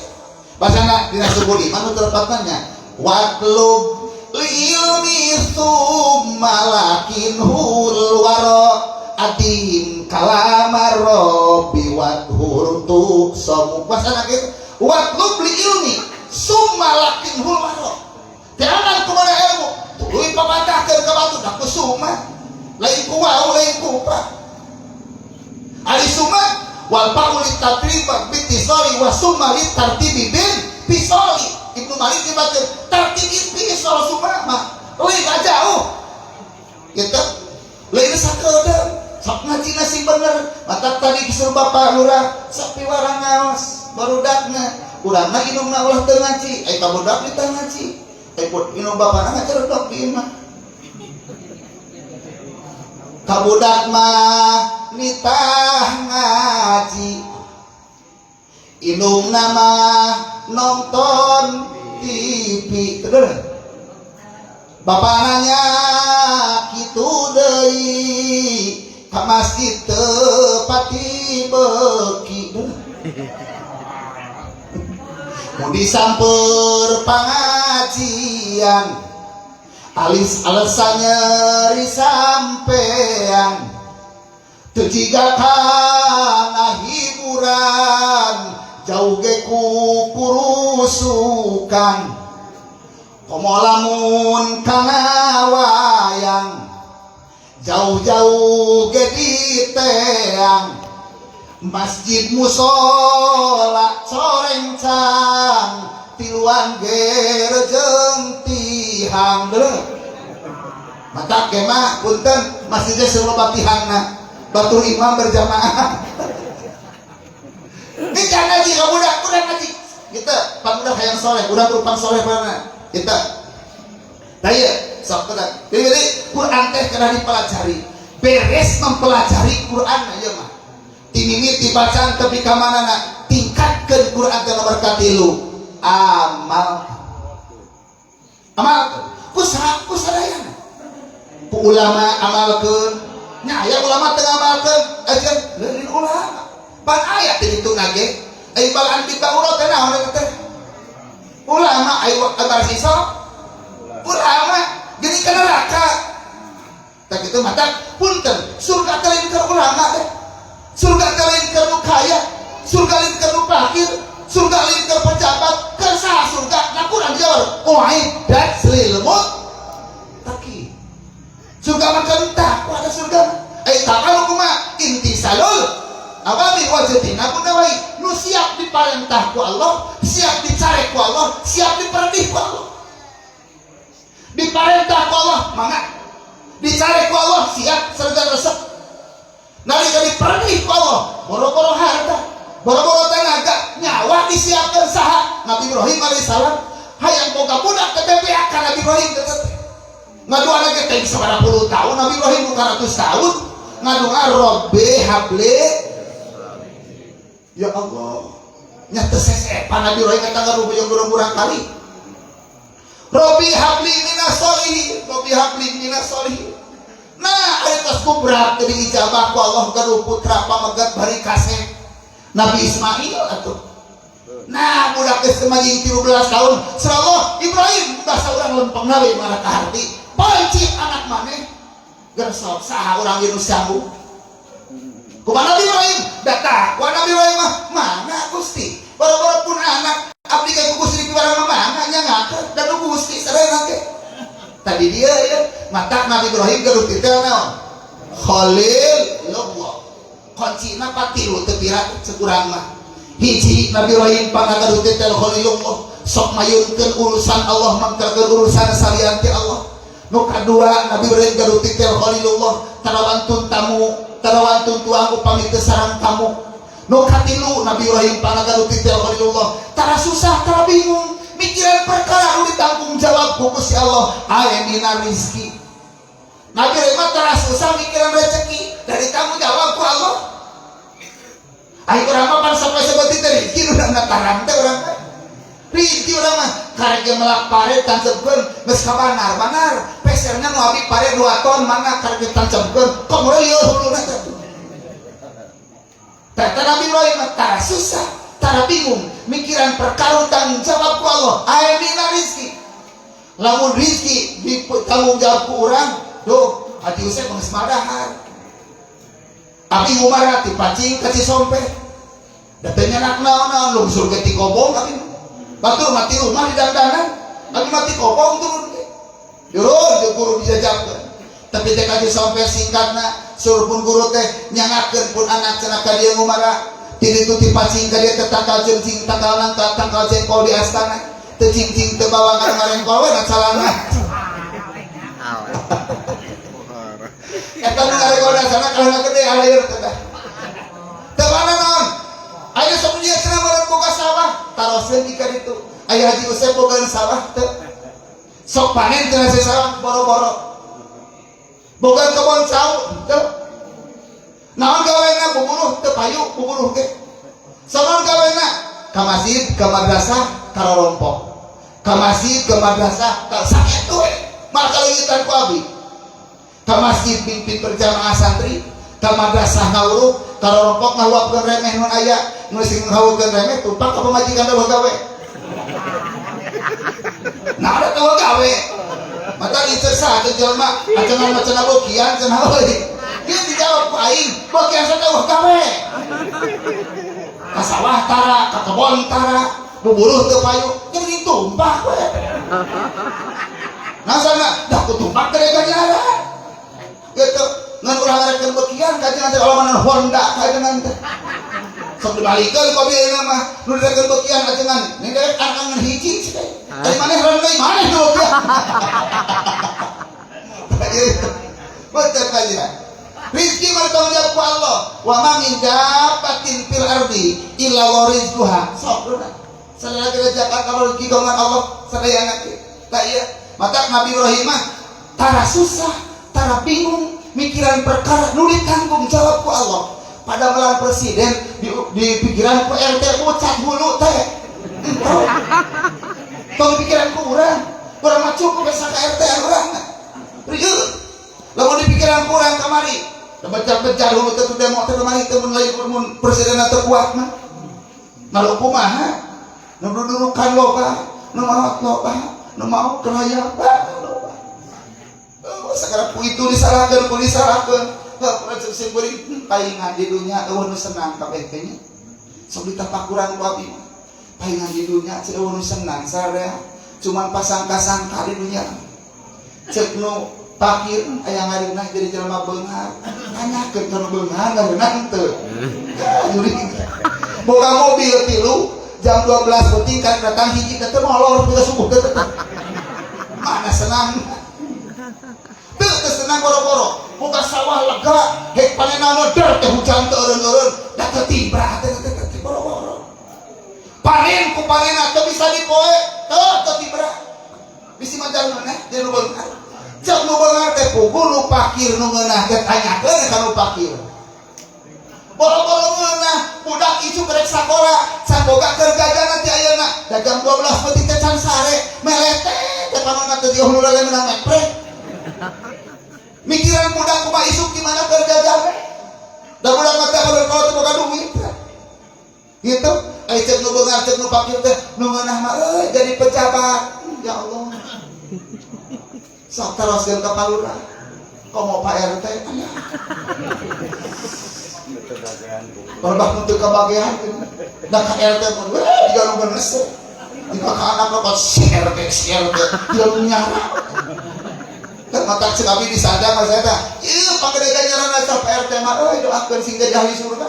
[SPEAKER 1] Bahasana dina subul iman nu terepatnya. Watlub ilmi tsumma lakinhul wara adim kalamar rabbi wathur tu somu bahasana kitu. Watlub li ilmi summa lakinhul wara. Jangan kumana ilmu tuluy papatahkeun ka batu da ku summa lain ku wau lain ku pa. Ari summa wal fa'u lit tatrib bitisali wa summa lit tartibi bin pisali. Ibnu Malik dibaca tartib pisol summa mah leuwih jauh gitu leuwih sakedeung sok ngaji nasi bener mata tadi disuruh bapak lurah sok piwarang ngaos barudakna urangna indungna ulah teu ngaji ai ka budak ditah ngaji ai indung bapana ngaceredok di imah ka budak mah nitah ngaji indungna mah nonton TV terus bapak nanya kitu deui ka masjid teu pati beuki mun disamper pangajian alis alasan nyeri sampean teu jiga kana hiburan jauh ge ku kurusukan komo lamun kana wayang jauh-jauh ge diteang masjid musola corencang tiluan ge rejeng tihang deuleu mata ge mah punten masjidnya seloba tihangna batur imam berjamaah. Ini ngaji ka budak, budak ngaji. Kita pak budak hayang soleh, budak rupang soleh mana? Kita. Tah ieu sok kita. Jadi Quran teh kena dipelajari. Beres mempelajari Quran ieu mah. Ti mimiti bacaan tepi ka manana tingkatkeun Quran teh nomor katilu. Amal. Amal ku sadayana. Ku ulama amalkeun. Nya aya ulama teu ngamalkeun, ajeun lain ulama. Pan aya teh ditu nage. Ai balaan bitauro teh naon eta teh? Ulama ai sisa ulama jadi ke neraka. Tak itu mata punten surga teh lain keur ulama teh. Surga teh lain keur nu kaya, surga lain keur nu fakir, surga lain keur pejabat, keur saha surga? Nah kurang dijawab. Uiddat lil muttaqin. Surga mah entah, ku ada surga. Eh takalu kumaha? Imtisalul awamir wajtinabun nawahi. Nu siap diparentah ku Allah, siap dicarek ku Allah, siap diperdih ku Allah. Diparentah ku Allah, mangga. Dicarek ku Allah, siap serga resep. Nalika diperdih ku Allah, boro-boro harta, boro-boro tenaga, nyawa disiapkan saha? Nabi Ibrahim alaihissalam. Hayang boga budak teh bebeak ka Nabi Ibrahim teh. Ngadoa lagi teh sabaraha puluh tahun Nabi Ibrahim, bukan ratus tahun. Ngadoa Robbi habli, ya Allah. Nya teu sesepan Nabi Ibrahim eta ngarubuyung urang kali. Robbi habli minas sholihin, Robbi habli minas sholihin. Nah, ari tos kubrak teu diijabah ku Allah, gaduh putra pamegat bari kasep. Nabi Ismail atuh. Nah, budak geus majing 13 tahun, Allah Ibrahim bahasa urang lempeng we mana ka harti. Pancit anak maneh gersok saha urang ieu nu sanggup. Kumaha Nabi Ibrahim? Datang. Ku Nabi Ibrahim mah, mana Gusti? Boro-boro pun anak abdi ka Gusti di barang mah mana nya ngakeun dan nu Gusti sadayana ge. Tadi dia ya, mata Nabi Ibrahim gaduh titel naon? Khalilullah. Kuncina patilu teu pira cekurang mah. Hiji, Nabi Ibrahim pangagaduh titel Khalilullah, sok mayunkeun urusan Allah mangkelkeun urusan salian ti Allah. Nu kadua, Nabi Ibrahim gaduh titel Khalilullah, tarawantun tamu, tarawantun tuang upami teu sareng tamu. Nu katilu, Nabi Ibrahim pangagaduh titel Khalilullah, tara susah, tara bingung mikiran perkara nu ditanggung jawab ku Gusti Allah, aya dina rizki. Nabi Ibrahim mah tara susah mikiran rezeki dari tanggung jawab ku Allah. Ayo urang mah pan sampai seperti teh rezeki nu ngatarang teh urang mah. Rezeki urang mah karek ge melak pare tancebkeun geus kabanar-banar. Peserna nu abi pare 2 ton mana karek ge tancebkeun komo lieur huluna teh. Tah, Nabi Ibrahim mah tara susah, tara bingung mikiran perkara tanggung jawab ku Allah. Aya dina rezeki. Lamun rezeki ditanggung jawab ku urang, duh, hati usep geus madahar. Abi ngumara ti Pacing ka Cisompe. Da teu nyanak naon-naon lungsur ge ti kobong abi. Batur mati rumah di dangdanan, abi mati kobong turun ge. Turun di guru dijajabkeun. Tapi teh ka Cisompe singkatna suruh pun guru teh nyangakeun pun anak cenah ka dieu ngumara. Ti ditu ti Pacing ka dieu teh tangkal cengcing, tangkal nangka, tangkal jengkol di astana. Teu cingcing teu bawangan ngarengkol we na calana. Eta nu ngaregol sana kalau gede alir teh dah. Teu mana naon? Aya sok dia cenah meureun boga sawah, taroskeun di ka ditu. Aya Haji Usep boga sawah teu. Sok panen cenah sawah boro-boro. Boga kebon cau teu. Naon gawena buburuh teu payu buburuh ge. Sonon gawena ka masjid, ka madrasah, ka rorompok. Ka masjid, ka madrasah, ka sakitu we. Malah kaleungitan ku abi. Ka masjid pimpin berjamaah santri, ka madrasah ngawuruk, ka rorompok ngahuapkeun remeh nu aya, nu sing ngahuapkeun remeh tumpang ka pamajikan eueuh gawe. Nah, ada eueuh gawe. Mata dicersa teh jelema, acengan mah cenah bokian cenah euy. Dia dijawab ku aing, bokian cenah eueuh gawe. Ka sawah tara, ka kebon tara, buburuh teu payu, jadi tumpah we. Nah, sana dah ku tumpah gede ganjaran. Gitu ngan urang ngarekeun bekian kajengan teh Allah Honda kajengan teh sok dibalikeun ku abi ayeuna mah nu direkeun bekian kajengan ni dewek anak hiji sih teh ari maneh reun deui maneh nu bekian. Betul aja. Rizki mah tanggung jawab ku Allah. Wa ma min dabbatin fil ardi illa wa rizquha. Sok udah. Sadaya kira zakat kalau rezeki dongan Allah sadayana ge. Tah ieu mata Nabi Ibrahim mah tara susah, tara bingung mikiran perkara nu ditanggung jawab ku Allah. Pada melan presiden di pikiran ku RT ucat hulu teh. Entong. Tong pikiran ku urang. Urang mah cukup bisa ka RT urang. Rieu. Lamun di pikiran ku urang kamari, becar-becar hulu teh demo teh kamari teh mun lain mun presiden teu kuat mah. Malu kumaha? Nu dudurukan loba, nu maot loba, nu mau keraya loba. Oh, sekarang ku itu disalahkeun, ku disalahkeun. Heuh, sing beuring paingan di dunya eueuh nu senang kabeh teh nya. Sok ditapakuran ku abi mah. Paingan di dunya cenah eueuh nu senang sararea. Cuman pasangka-sangka di dunya. Cek nu pakir aya ngareunah jadi jelema beunghar. Nanyakeun ka nu beunghar ngareunah henteu. Jurig. Boga mobil tilu jam 12 penting kan datang hiji teh molor teu subuh teh. Mana senang. Teu teu senang boro-boro. Boga sawah lega, hek panenana der teh hujan teu eureun-eureun, da teu tibra teh teh teh boro-boro. Panen ku panena teu bisa dipoe, teu teu tibra. jang ngeunah jeung nu beunghar. Cek nu beunghar teh puguh nu pakir nu ngeunah teh tanyakeun ka nu pakir. Boro-boro ngeunah budak isuk rek sakola can boga keur jajanan ti ayeuna da jam 12 peuting teh can sare melete teh panonna teh dieu lele menang meprek. Mikiran budak kumaha isuk di mana keur jajan. Da budak mah teh kalau teu boga duit. Gitu. Ai cek nu beunghar cek nu pakir teh nu ngeunah mah euy jadi pejabat. Ya Allah. Sok teroskeun ka palurah. Komo Pak RT aya. Perbah untuk kebagian. Da ka RT mun we jiga nu benes. Jika ka anak mah si RT si RT jiga nu nyara. Kan mata cek abi disadang mah saya teh. Ieu pagede ganjaran asa Pak RT mah euy doakeun sing jadi ahli surga.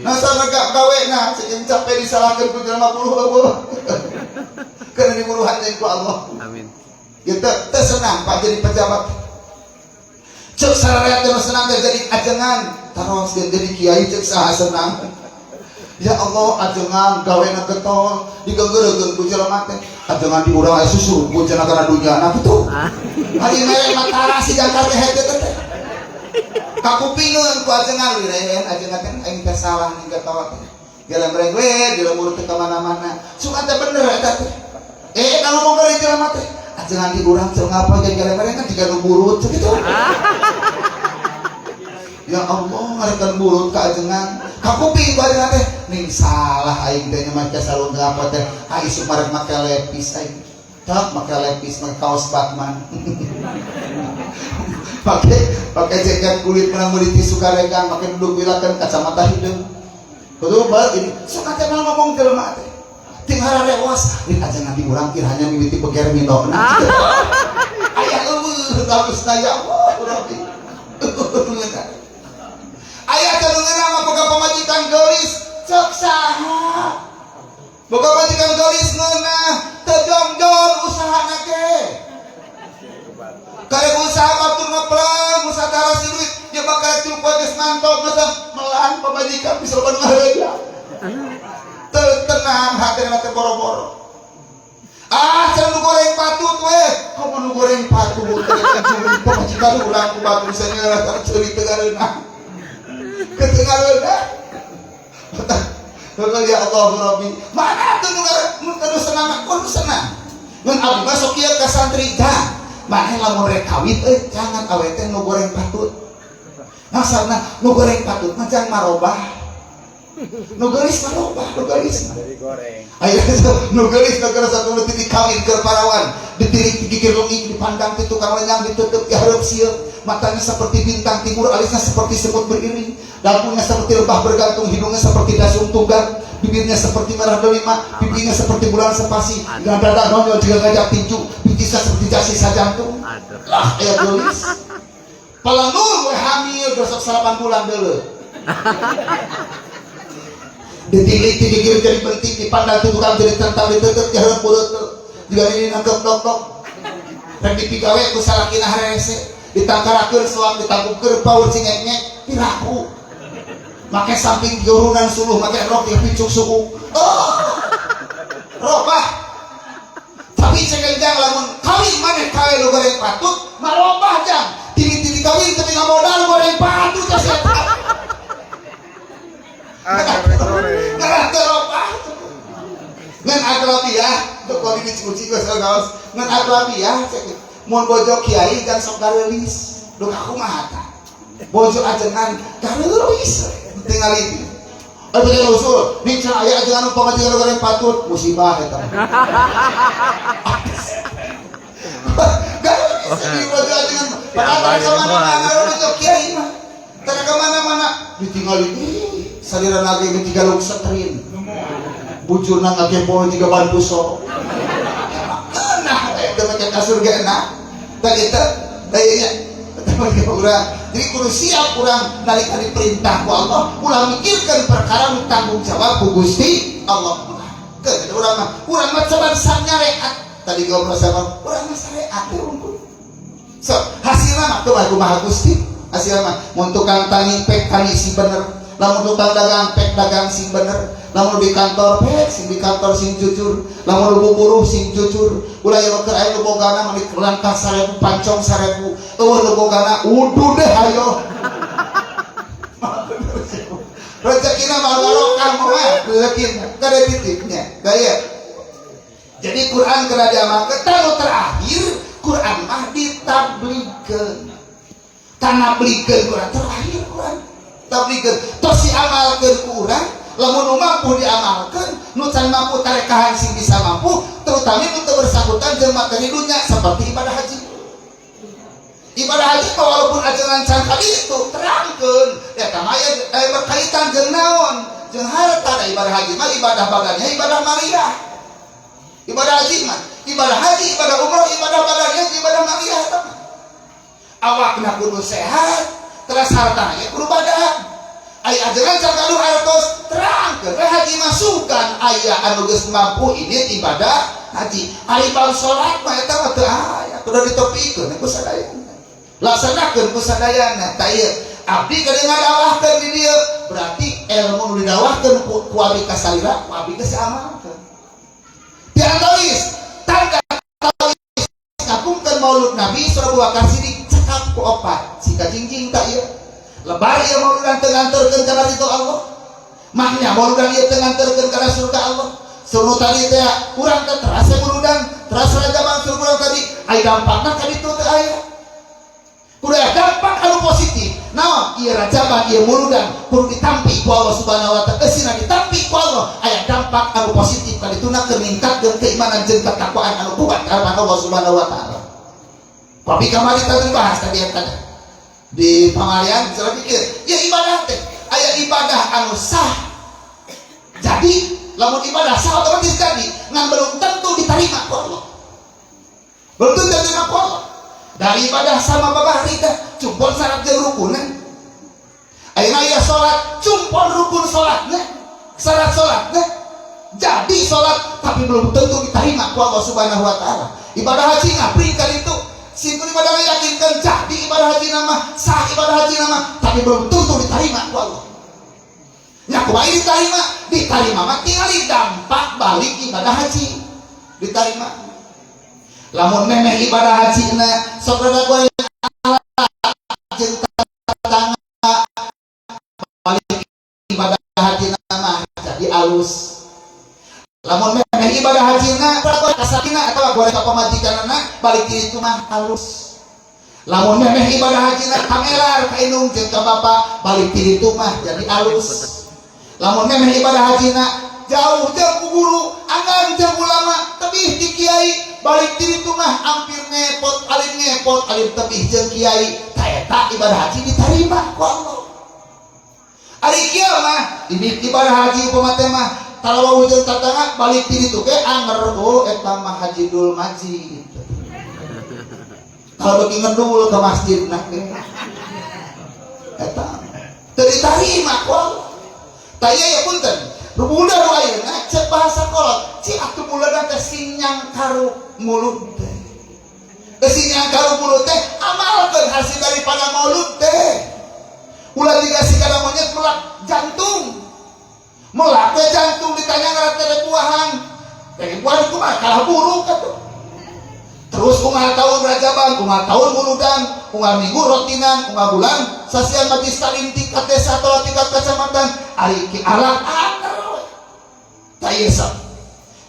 [SPEAKER 1] Nah sama gak gawe nah cek capek disalahkeun ku jelema puluh eueuh. Karena diburuhan jeung ku Allah.
[SPEAKER 2] Amin.
[SPEAKER 1] Gitu teu senang Pak jadi pejabat. Cek sararea teh senang teh jadi ajengan, taros jadi kiai cek saha senang. Ya Allah ajengan gawena getol digeugeureun ku jelema teh. Ajengan di urang aya susu ku cenah kana dunya nah kitu. Ari mere matara si jangkar teh hete teh. Kakupingeun ku ajengan liren ajengan teh aing teh salah ning getol teh. Gelemreng we di lembur teh ka mana-mana. Sugan teh bener eta teh. Kalau ngomong ka jelema teh ajengan di urang cek ngapa ge gelemreng kan jiga nu burut cek kitu. Ya Allah ngarekan burut ka ajengan. Kakuping ku ajengan teh ning salah aing teh nya make sarung teu apa teh. Ah isuk marek make lepis aing. Tak make lepis make kaos Batman. Pakai pakai jaket kulit menang meuli ti Sukaregang make duduk wilakeun kacamata hideung. Kudu bae ini sok teh malah ngomong jelema teh. Ting hararewas rin ajengan di urang kiranya mimiti beger mindona. Aya eueuh halusna ya Allah Rabbi. Aya teh nu ngeunah mah boga pamajikan geulis cek saha. Boga pamajikan geulis ngeunah teu jongjon usahana ge. Karek usaha batur ngeplang usaha tarasi duit dia bakal tilu poe geus mantog geus melan pamajikan bisa loba nu ngaheula. Teu tenang hatena teh boro-boro. Ah, cenah nu goreng patut we. Komo nu goreng patut teh pamajikan urang ku batur sanyeurah ceuri teu gareunah. Ketengareunah. Ya Allah Rabbi. Mana tuh nu nu senang mah kudu senang. Ngan abdi mah sok ieu ka santri dah. Maneh lamun rek kawin euy jangan awe teh nu goreng patut. Masana nu goreng patut mah jangan marobah. Nu geulis marobah, nu geulis mah.
[SPEAKER 2] Dari goreng.
[SPEAKER 1] Ayo nu geulis nu geus satu detik dikawin ke parawan, ditirik gigir lenging dipandang ti tukang lenyang ditutup di hareup sieun. Matanya seperti bintang timur, alisnya seperti semut beriring, dagunya seperti lebah bergantung, hidungnya seperti dasung tunggal, bibirnya seperti merah delima, pipinya seperti bulan sepasi, dengan dada nonyol juga gajah tinju, pipisnya seperti jasi sajantung.
[SPEAKER 2] Aduh.
[SPEAKER 1] Lah, aya geulis. Palanur we hamil besok 8 bulan deuleu. Ditilik digigir jadi bentik, dipandang tukang jadi tentang ditutup di hareup mulut. Juga ini nangkep dok-dok. Rek dipigawe ku salakina harese. Ditangkarakeun soang ditangkupkeun paur cingekngek piraku. Make samping jurunan suluh make rok yang picuk suku. Oh. Robah. Tapi cekenjang lamun kawin maneh kawe lu goreng patut, marobah jang. Tini-tini kawin tapi nggak modal goreng patut ya setan.
[SPEAKER 2] Ah, goreng.
[SPEAKER 1] Ngarah teu robah. Ngan aglabiah, teu kok dicuci geus gaos. Ngan aglabiah cek mun bojo kiai jangan sok gareulis. Duh aku mah tah. Bojo ajengan gareulis tinggal itu. Aduh bener usul, nih cenah aya ajengan pamajikan goreng patut, musibah eta. Gareulis di bojo ajengan. Padahal tara ka mana-mana bojo kiai mah. Tara ka mana-mana ditinggali ih salira nage ge jiga luk setrin. Bujurna ngagepol jiga ban puso. Nah, teu make kasur ge enak. Tah kitu tah nya. Urang. Jadi kudu siap urang nalika diperintah ku Allah, ulah mikirkeun perkara nu tanggung jawab ku Gusti Allah. Keun urang mah coba sanyareat. Tadi ngobrol sama urang mah syariat teh unggul. So, hasilna mah tuh kumaha Gusti? Hasilna mah mun tukang tani pek tani si bener. Lamun tukang dagang pek dagang sing bener, lamun di kantor pek sing di kantor sing jujur, lamun nu buruh sing jujur. Ulah ieu keur aya nu bogana meni langkah 1000 pancong 1000, eueuh nu bogana uduh deh hayo. Rezekina mah barokah mah rezekina kada titipnya gaya. Jadi Quran kena diamalkeun. Tanu terakhir Quran mah ditabligkeun. Tanabligkeun Quran terakhir Quran tabligkeun tos diamalkeun ku urang. Lamun nu mampu diamalkeun, nu can mampu tarekahan sing bisa mampu, terutama nu teu bersangkutan jeung materi dunya seperti ibadah haji. Ibadah haji mah walaupun ajengan can kali itu terangkeun eta mah aya berkaitan jeung naon, jeung harta. Da ibadah haji mah ibadah badannya, ibadah maliyah. Ibadah haji mah ibadah haji, ibadah umroh, ibadah badannya, ibadah maliyah. Eta mah awakna kudu sehat, terus hartana ge kudu badan. Aya ajengan can gaduh artos, terangkeun we haji masukan aya anu geus mampu ini ibadah haji. Ari bab salat mah eta mah teu aya, kudu ditopikeun ku sadayana, laksanakeun ku sadayana. Tah ieu abdi keur ngadawahkeun di dieu, berarti ilmu nu didawahkeun ku abdi ka salira, ku abdi geus diamalkeun. Di antawis tanda tawis ngagungkeun Maulud Nabi Surah Abu Bakar Siddiq cekap ku opat sika jingjing. Tak ieu lebar ieu mauludan teu nganterkeun kana ridho Allah, maknya mauludan ieu teu nganterkeun kana surga Allah. Suruh tadi teh urang teh terasa mauludan, terasa rajaban suruh urang tadi aya dampakna ka ditu teu aya. Kudu aya dampak anu positif. Naon ieu rajaban, ieu muludan kudu ditampi ku Allah Subhanahu wa taala. Eusina ditampi ku Allah aya dampak anu positif ka dituna keur ningkatkeun keimanan jeung ketakwaan anu kuat ka Allah Subhanahu wa taala. Tapi kamari tadi bahas tadi yang tadi di pamalian saya pikir ya ibadah teh aya ibadah anu sah. Jadi lamun ibadah sah otomatis jadi, ngan belum tentu diterima ku Allah, belum tentu diterima ku Allah. Dari ibadah sama babari teh cumpon syarat jeung rukunna. Ayeuna aya salat cumpon rukun salatna, syarat salatna, jadi salat tapi belum tentu diterima ku Allah Subhanahu wa taala. Ibadah haji ngapri kali itu sing kudu ibadah yakinkan jadi ibadah haji nama sah, ibadah haji nama tapi belum tentu diterima ku Allah. Nya kumaha diterima? Diterima mah tinggal dampak balik ibadah haji diterima. Lamun memeh ibadah haji na sok rada goreng jeung tetangga, balik ibadah haji nama jadi alus. Lamun memeh ibadah haji na kasakina atau goreng ka pamajikanna, balik itu mah halus. Lamun memeh ibadah haji na kamelar ka indung jeung ka bapak, balik itu mah jadi alus. Lamun memeh ibadah haji na jauh jeung ku guru, anggan jeung ulama, tebih ti kiai, balik itu mah hampir ngepot alim, ngepot alim tebih jeung kiai. Ta eta ibadah haji diterima ku Allah. Ari kieu mah ini ibadah haji upama teh mah kalau jeung tetangga, balik ti ditu ge anger, oh eta mah haji dul majid. Kalau beuki ngedul ke masjid nah ge eta teu diterima ku Allah. Tah ieu ya punten, nu budak nu ayeuna cek bahasa kolot, ci atuh muludan teh sing nyangkaruk mulut teh. Sing nyangkaruk mulut teh amalkeun hasil daripada maulud teh. Ulah dikasih kana monyet melak jantung. Melak teh jantung ditanya ngaran teh buahan. Teh buahan kumaha kalah buruk atuh. Terus unggal tahun rajaban, unggal tahun muludan, unggal minggu rotinan, unggal bulan sasian majlis taklim tingkat desa atau tingkat kecamatan, ari ki alat anger we. Tah ieu sok.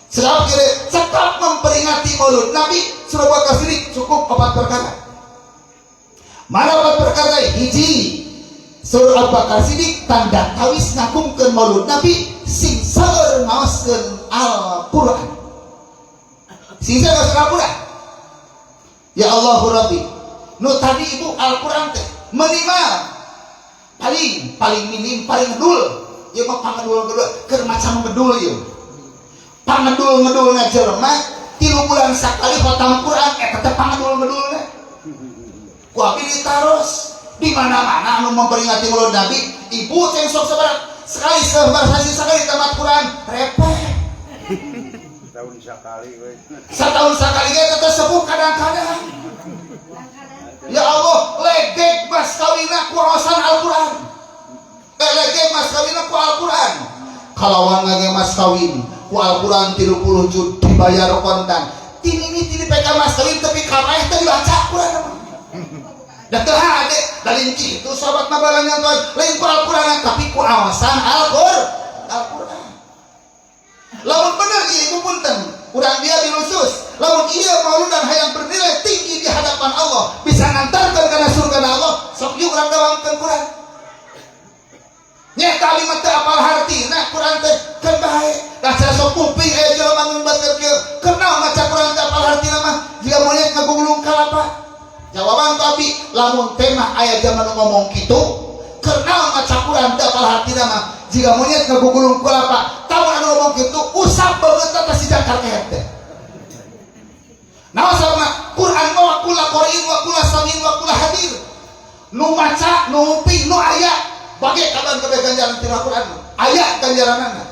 [SPEAKER 1] Sebab kira cekap memperingati Maulud Nabi Surah Bakar sendiri cukup empat perkara. Mana empat perkara? Hiji, Surah Al-Bakar Siddiq tanda tawis ngagungkeun Maulud Nabi sing seueur ngaoskeun Al-Qur'an. Sing seueur ngaoskeun Al-Qur'an. Ya Allahu Rabbi. Nu tadi ibu Al-Qur'an teh minimal paling paling minim paling ngedul. Ieu mah pangedul ngedul keur macam ngedul ieu. Pangedul ngedulna jelema 3 bulan sakali khatam Quran eta teh pangedul ngedulna. Ku abdi ditaros di mana-mana anu memperingati Maulud Nabi, ibu ceng sok sabar sekali sebar sekali tamat Quran repot.
[SPEAKER 2] Tahun sekali we.
[SPEAKER 1] Setahun sekali ge teteh sepuh kadang-kadang. Ya Allah, ledek mas kawina kurosan Al-Quran. Ledek Ngage mas kawin ku Al-Qur'an. Kalawan ngage mas kawin ku Al-Qur'an 30 juz dibayar kontan. Tini tini PK mas kawin tapi kamaeh teh dibaca Qur'an mah. Da teu hade, da lain kitu sahabat mah barang tuan, lain ku Al-Qur'an tapi ku awasan Al-Qur'an. Al-Qur'an. Lamun bener ieu ibu punten, urang dia dilusus. Lamun ieu mauludan hayang bernilai tinggi di hadapan Allah, bisa ngantarkeun kana surga Allah, sok yuk urang dawamkeun Quran. Nya kalimat teu apal hartina Quran teh keun bae. Da sok kuping aya jelema ngumbatkeun kieu. Keur naon maca Quran teu apal hartina mah jiga monyet ngagulung kalapa. Jawaban tapi lamun teh mah aya zaman ngomong kitu, keur naon maca Quran teu apal hartina mah jiga monyet ngagugulung kalapa. Tamun anu ngomong kitu usap beungeut teh si jangkar kehet teh. Naon sababna? Quran mah wa kula qari'in wa kula sami'in wa kula hadir. Nu maca, nu nguping, nu aya bagi kaban kabeh ganjaran tina Quran. Aya ganjaranana.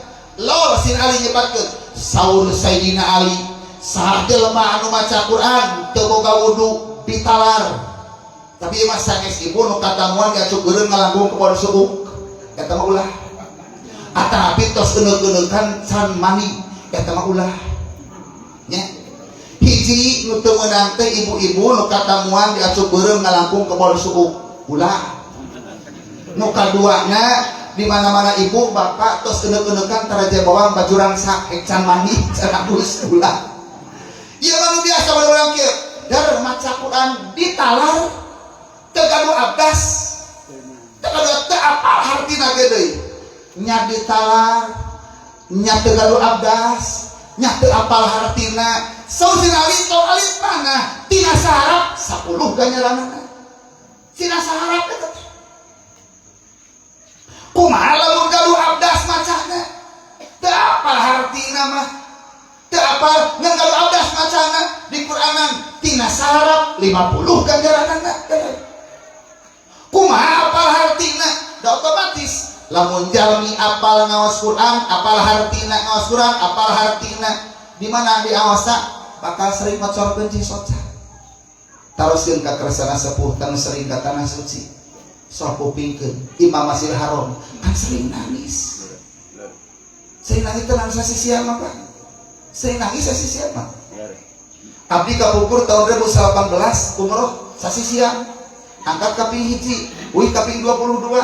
[SPEAKER 1] Lol sin Ali nyebatkeun saur Sayyidina Ali saha jelema anu maca Quran teu boga wudu ditalar. Tapi ieu mah sanes ibu nu katamuan diacuk eureun ngalangkung kebon suuk. Eta mah ulah. Atapi tos euneuh-euneukan can mandi eta mah ulah. Nya. Hiji nu teu meunang teh ibu-ibu nu katamuan diacuk beureum ngalangkung kebon suuk ulah. Nu kaduana di mana-mana ibu bapak tos euneuh-euneukan taraje bawang baju rangsak can mandi can adus ulah. Ieu mah nu biasa we urang kieu. Dar maca Quran ditalar teu gaduh abdas. Teu gaduh teu apal hartina ge deui. Nya ditalar nya teu gaduh abdas, nya teu apal hartina. Saur si alit tau alit mana? Tina saharap 10 ganjaranana. Tina saharap eta teh. Kumaha lamun gaduh abdas macana? Teu apal hartina mah. Teu apal ngan gaduh abdas macana di Quranan tina saharap 50 ganjaranana. Kumaha apal hartina? Da otomatis lamun jalmi apal ngaos Quran, apal hartina ngaos Quran, apal hartina di mana diawasa bakal sering ngocorkeun cisoca. Taroskeun ka kersana sepuh tanu sering ka tanah suci. Sok kupingkeun Imam Masjidil Haram kan sering nangis. Sering nangis tenang sasi siang apa? Sering nangis sasi siang mah. Abdi kapungkur tahun 2018 umroh sasi siang. Angkat kaping hiji, uih kaping 22.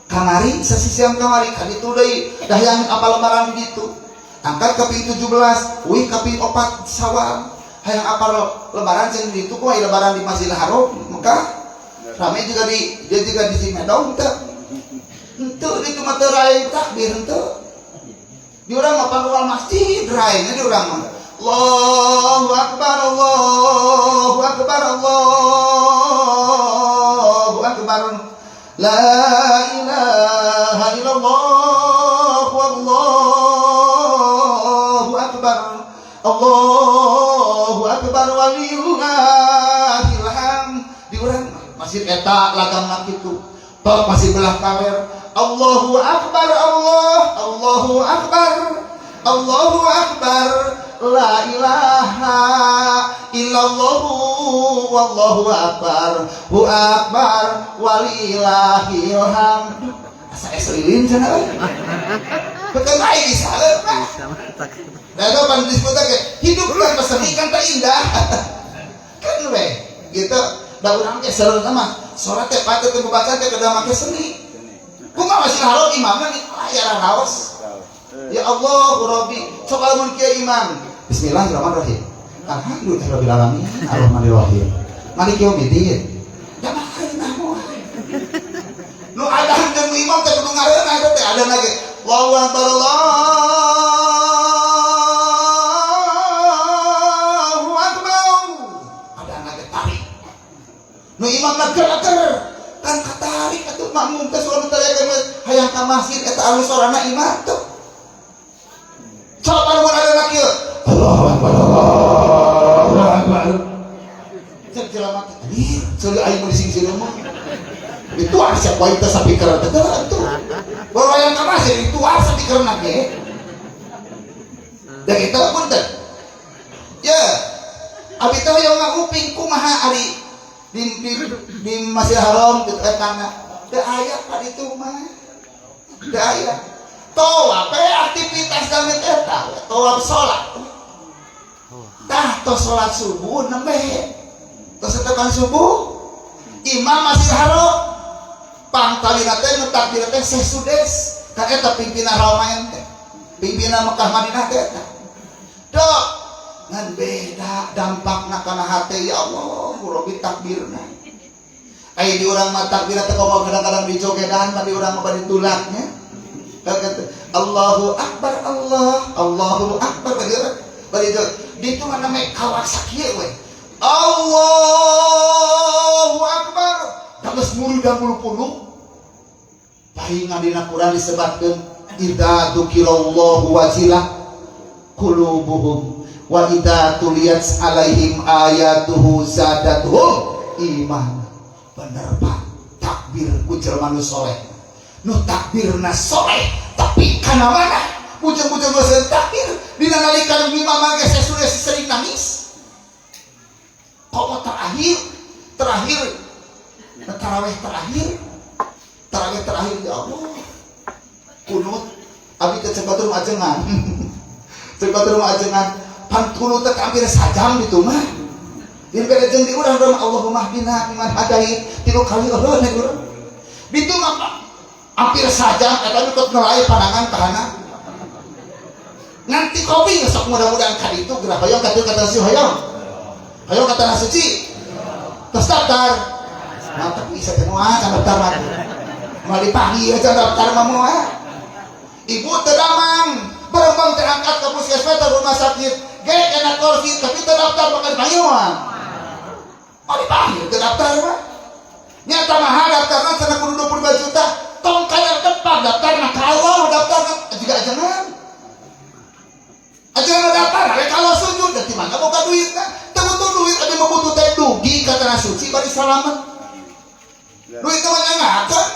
[SPEAKER 1] Kamari sasi siang kamari kan itu deui dah yang apal lebaran di ditu. Angkat kaping 17, uih kaping 4 Sawal. Hayang apal lebaran jeung di ditu kumaha lebaran di Masjidil Haram Mekah. Rame juga di dia juga di Cimedong teu. Henteu ditu mah teu rae takbir henteu. Di urang mah panggung masjid rae di urang mah. Allahu akbar Allahu akbar Allahu akbar. La ilaha illallah wallahu akbar. Allahu akbar walillahil hamd. Di urang mah masjid eta lagamna kitu. Tok masih belah kaler. Allahu akbar Allah, Allahu akbar. Allahu akbar. La ilaha illallah wallahu akbar. Hu akbar walillahil hamd. Asa es lilin cenah euy. Betul bae bisa Pak. Nah, itu pan disebut ge hidup tanpa seni kan tak indah. Kan we gitu. Da urang teh seru mah salat teh patut teh baca teh kudu make seni. Kumaha masih haram imamna di layar raos. Ya Allah, Rabbi, sok lamun kieu imam. Bismillahirrahmanirrahim. Alhamdulillahirabbil alamin, arrahmanirrahim. Maliki yaumiddin. Da mah moal. Nu adan jeung imam teh kudu ngareunah eta teh adan lagi. Allahu akbar Allahu akbar. Adan lagi tarik. Nu imam geger kan katarik atuh makmum teh suara teh hayang ka masjid eta anu sorana imam tuh. Coba lamun ada kieu. Allahu akbar Allahu akbar. Cek jelema teh, anjir, ceuli aing mah dising mah. Itu ada siapa wae teh sapiker teh atuh. Baru hayang ka masjid itu ada sapikerna ge. Da kitu punten. Ya. Abi teh hoyong nguping kumaha ari di Masjidil Haram di etana. Teu aya ka ditu mah. Teu aya. Tawaf we aktivitas kami eta, tawaf salat. Tah tos salat subuh nembe. Tos tekan subuh, imam masih haram. Pangtalina teh nu takbir teh Syekh Sudes. Kan eta pimpinan Haramain teh. Pimpinan Mekah Madinah teh eta. Dok, ngan beda dampakna kana hate ya Allah, Rabbi takbirna. Ai di urang mah takbir teh komo kadang-kadang dijogedan mah di urang mah bari tulaknya. Allahu Akbar Allah, Allahu Akbar bari bari di itu mah namanya kawak sakieu we. Allahu Akbar. Da geus murid puluh. Pahingan dina Quran disebatkeun idza dzukirallahu wajilah qulubuhum wa idza tuliyat alaihim ayatuhu zadatuhum iman. Bener Pak, takbir ku jelema nu soleh. Nu takbirna soleh, tapi kana mana? Bujeng-bujeng geus takbir, dina nalika imam mah geus sudah sering nangis. Komo terakhir, terakhir taraweh terakhir, taraweh terakhir ya Allah. Kunut abi teh cek batur ajengan. Cek batur ajengan, pan kunut teh hampir sajam itu mah. Di beda jeung di urang urang Allahumma hdina fiman hadait tilu kali eueuh nek urang. Ditu mah hampir sajam eta nu ngelai pandangan kahana. Nganti kopi sok mudah-mudahan ka ditu geura hoyong ka kata si hoyong. Hoyong ka tanah suci. Terus daftar. Nah, tapi bisa teh moal can daftar mah. Moal dipanggil aja daftar mah moal. Ibu teu damang, berembang terangkat ke puskesmas atau rumah sakit. Ge kena covid tapi teu daftar bakal dipanggil moal. Oh dipanggil teu daftar mah. Nyata mahal daftarna cenah kudu 22 juta. Tong kaya depan daftarna ka Allah daftarna juga ajengan. Ajengan daftar rek kalau sujud da ti mana boga duitna. Teu butuh duit abi mah butuh teh dugi ka tanah suci bari salamet. Duit mah nyangakeun.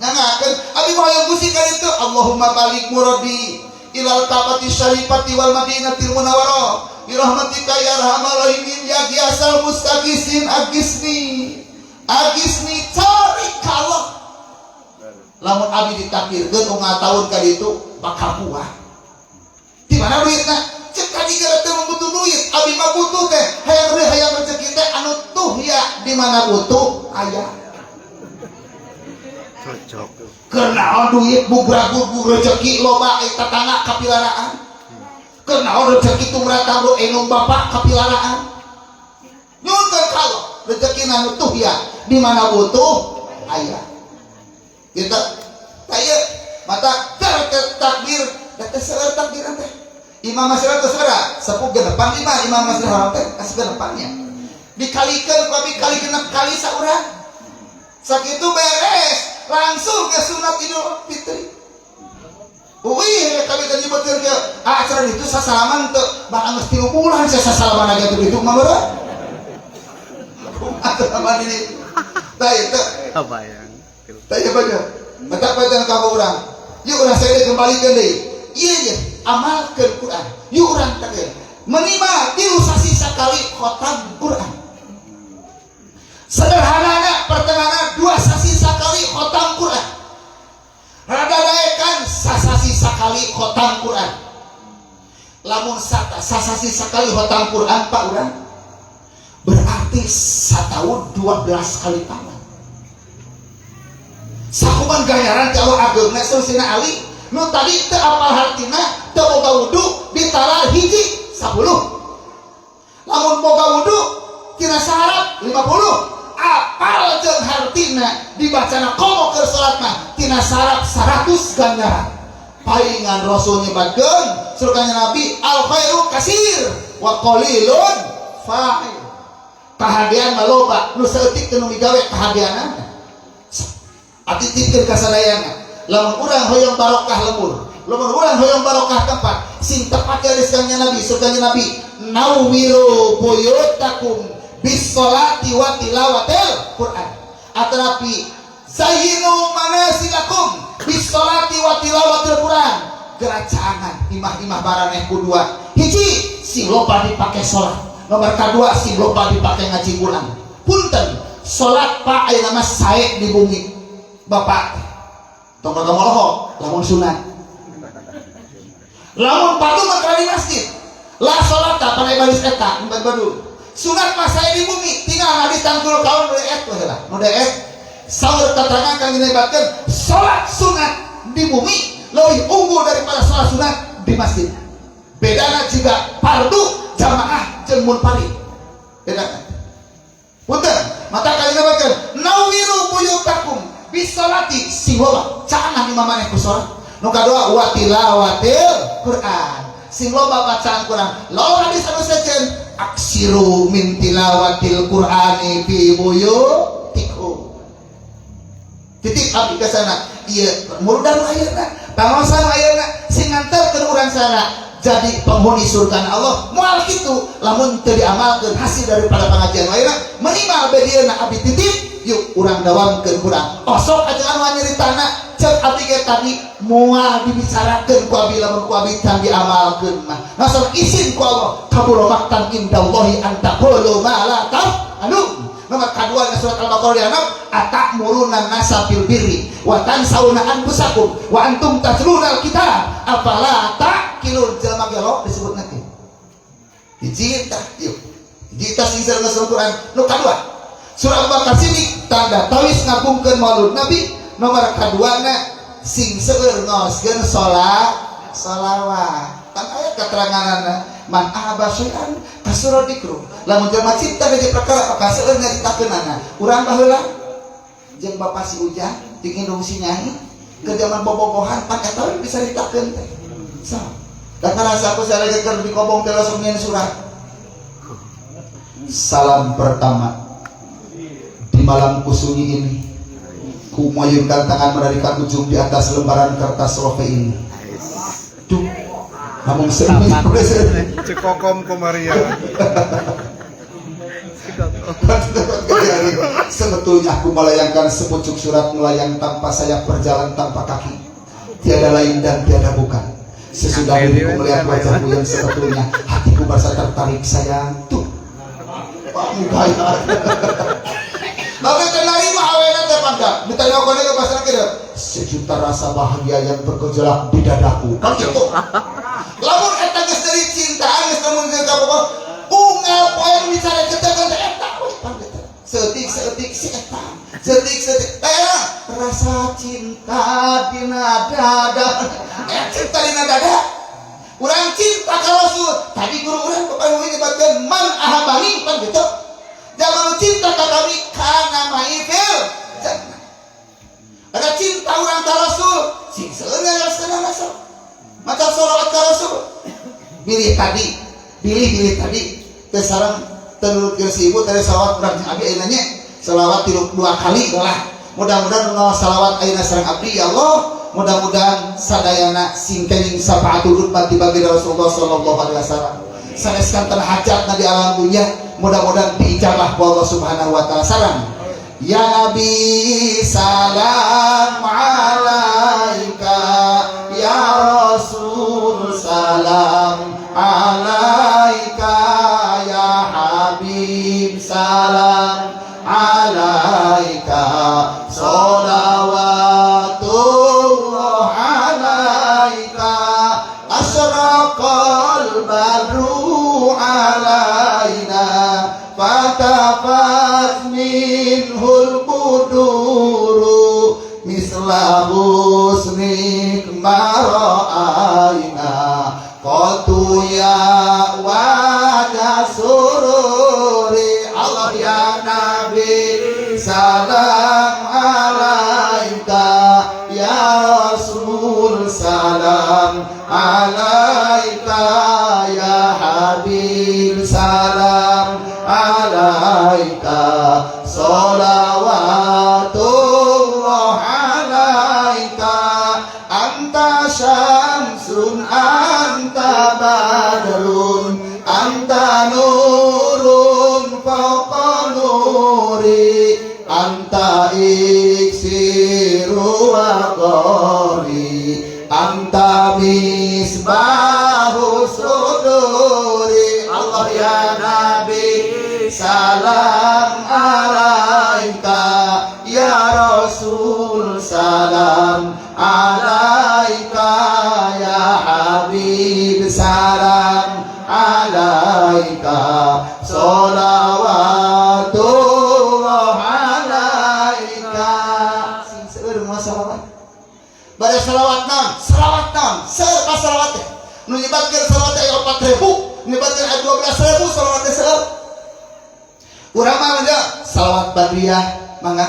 [SPEAKER 1] Nyangakeun abi mah hoyong gusi ka ditu Allahumma balik muradi ilal Ka'bati syarifati wal Madinatil Munawwarah bi rahmatika ya arhamar rahimin ya giasal mustaqisin agisni agisni cari kalau lamun abi ditakdirkeun unggal tahun ka ditu bakal kuat. Di mana duitna? Cek tadi gara teu butuh duit, abi mah butuh teh hayang hayang rezeki teh anu tuh ya di mana butuh aya.
[SPEAKER 2] Cocok.
[SPEAKER 1] Keur naon duit bugragur rezeki loba ai tetangga kapilaraan. Keur naon rezeki tumrata enung bapak kapilaraan. Nyunkeun kalau rezeki anu tuh ya di mana butuh aya. Gitu. Tah mata takbir da teh seueur takbir teh. Imam Masjidil teh seueur sepuh genepan lima Imam Masjidil Haram teh asup genepannya. Dikalikeun ku abi kali genep kali saurang. Sakitu beres langsung ke sunat Idul Fitri. Wih, kami tadi nyebutkeun ke acara itu sasalaman teu bahkan geus 3 bulan saya sasalaman aja tuh itu mah beureum. Kumaha sama ini. Tah itu.
[SPEAKER 2] Kebayang.
[SPEAKER 1] Tah ieu baca. Mata pajan ka urang. Yuk urang saya kembalikan deui. Ieu ye amalkeun Quran. Yuk urang teh minimal 3 sasi sakali khotam Quran. Sederhanana pertengahan 2 sasi sakali khotam Quran. Rada daekan sasasi sakali khotam Quran. Lamun sasasi sakali khotam Quran Pak urang berarti satahun 12 kali tamat. Sakuman ganjaran ti Allah ageungna Sayyidina Ali nu tadi teu apal hartina teu boga wudu ditalar hiji 10. Lamun boga wudu tina saharap 50. Apal jeung hartina dibacana komo keur salat mah tina sarap 100 ganjaran. Palingan Rasul nyebatkeun surganya Nabi al khairu kasir wa qalilun fa'il. Kahadean mah loba nu saeutik teu nu migawe kahadeanana. Atitipkeun ka sadayana. Lamun urang hoyong barokah lembur, lamun urang hoyong barokah tempat, sing tepat ya rizkanya Nabi, surganya Nabi, nawiru buyutakum bis salati wa tilawatil Quran. Atanapi zayyinu manasilakum bis salati wa tilawatil Quran. Geracangan imah-imah baraneh kudua. Hiji sing loba dipake salat. Nomor kadua sing loba dipake ngaji Quran. Punten, salat Pak ayeuna mah sae di bumi. Bapak Tong ka molohok lamun sunat. Lamun fardu mah di masjid. La salata pada baris eta empat badu. Sunat mah saya di bumi tinggal hadis tangkul kaun nu deet we heula. Nu deet saur keterangan kang dinebatkeun salat sunat di bumi lebih unggul daripada salat sunat di masjid. Bedana juga fardu jamaah jeung munfarid. Bedana. Punten, mata kali nebatkeun nawiru buyutakum bisolati sing loba caanah di mamaneh ku salat. Nu kadua wa tilawatil Quran. Sing loba bacaan Quran. Lawan hadis anu sejen aksiru min tilawatil Qur'ani fi buyutikum. Titip abdi ka sana. Ieu murudan ayeuna, pangaosan ayeuna sing nganterkeun urang sana jadi penghuni surga Allah. Moal kitu lamun teu diamalkeun hasil daripada pengajian ayeuna minimal bedieuna abdi titip yuk urang dawamkeun kurang. Osok aja anu nyeritana cek abdi ge tadi moal dibicarakeun ku abdi lamun ku abdi can diamalkeun mah. Nasab izin ku Allah kabura maktan indallahi an taqulu ma la taf'alun. Nomor kadua dina surat Al-Baqarah di anak atamuruna nasa bil birri wa tansawna anfusakum wa antum tatluna alkitab afala taqilun. Jelema gelo disebut nanti. Hiji tah yuk. Hiji tah sing sareng Quran. Nu kadua surah Al-Baqarah sini tanda tawis ngagungkeun maulud Nabi. Nomor kaduana sing seueur ngaoskeun salat salawat. Kan aya keteranganana man ahaba syai'an kasura dikru. Lamun jelema cinta hiji perkara maka seueur nyaritakeunana. Urang baheula jeung bapa si Ujang jeung indung si Nyai ke zaman bobogohan pan eta we bisa caritakeun teh. So, da karasa aku saya lagi keur di kobong teh langsung nyeun surat. Salam pertama di malam sunyi ini, ku mayunkan tangan menarikan ujung di atas lembaran kertas rofe ini. Duh, namun semi
[SPEAKER 2] Cekokom Komaria.
[SPEAKER 1] Sebetulnya aku melayangkan sepucuk surat melayang tanpa sayap berjalan tanpa kaki. Tiada lain dan tiada bukan. Sesudah diriku melihat wajahmu yang sebetulnya, hatiku merasa tertarik sayang. Tuh. Wah, gaya. Tapi terima awena teh pangka. Ditanya kone ke bahasa kieu. Sejuta rasa bahagia yang bergejolak di dadaku. Kan gitu. Lamun eta geus dari cinta geus lamun geus ka apa unggal poe bicara kita kan teh eta we pan gitu. Seetik-seetik si eta. Seetik-seetik eh rasa cinta dina dada. Eh cinta dina dada. Urang cinta ka Rasul. Tadi guru urang bapak ibu nyebatkeun man ahabani pan gitu. Jangan cinta ka kami kana maifil jannah. Ada cinta urang ka Rasul, sing seueur kana Rasul. Maka sholawat ka Rasul. Bilih tadi, bilih-bilih tadi teh sareng teu si ibu teh salawat urang jeung abdi ayeuna nya. Salawat tilu dua kali lah. Mudah-mudahan nu salawat ayeuna sareng abdi ya Allah, mudah-mudahan sadayana sing kenging syafaatul uzma ti baginda Rasulullah sallallahu alaihi wasallam. Sanes kanten hajatna di alam dunya, mudah-mudahan diijabah ku Allah Subhanahu wa taala. Sareng ya Nabi salam alaika ya Rasul salam alaika ya Habib salam alaika sholawatullah alaika asraqal badru alaina fatafat minhul buduru misla husnik ma ra'aina qatu ya wajah sururi Allah ya Nabi salam alaika. Ya Rasul salam alaika ya Habib salam alaika sholawatullah alaika anta syamsun anta badrun anta nurun fawqa nuri anta iksiru wa qari anta misbahu suduri Allah ya Nabi salam alaika ya Rasul salam Salam alaika, sholawatullah alaika. Sing seueur mah salawat. Bade salawat naon? Salawat naon? Seueur ka salawat teh. Nu nyebatkeun salawat teh aya 4000, nyebatkeun aya 12.000 salawat teh seueur. Urang mah mangga salawat badriyah mangga,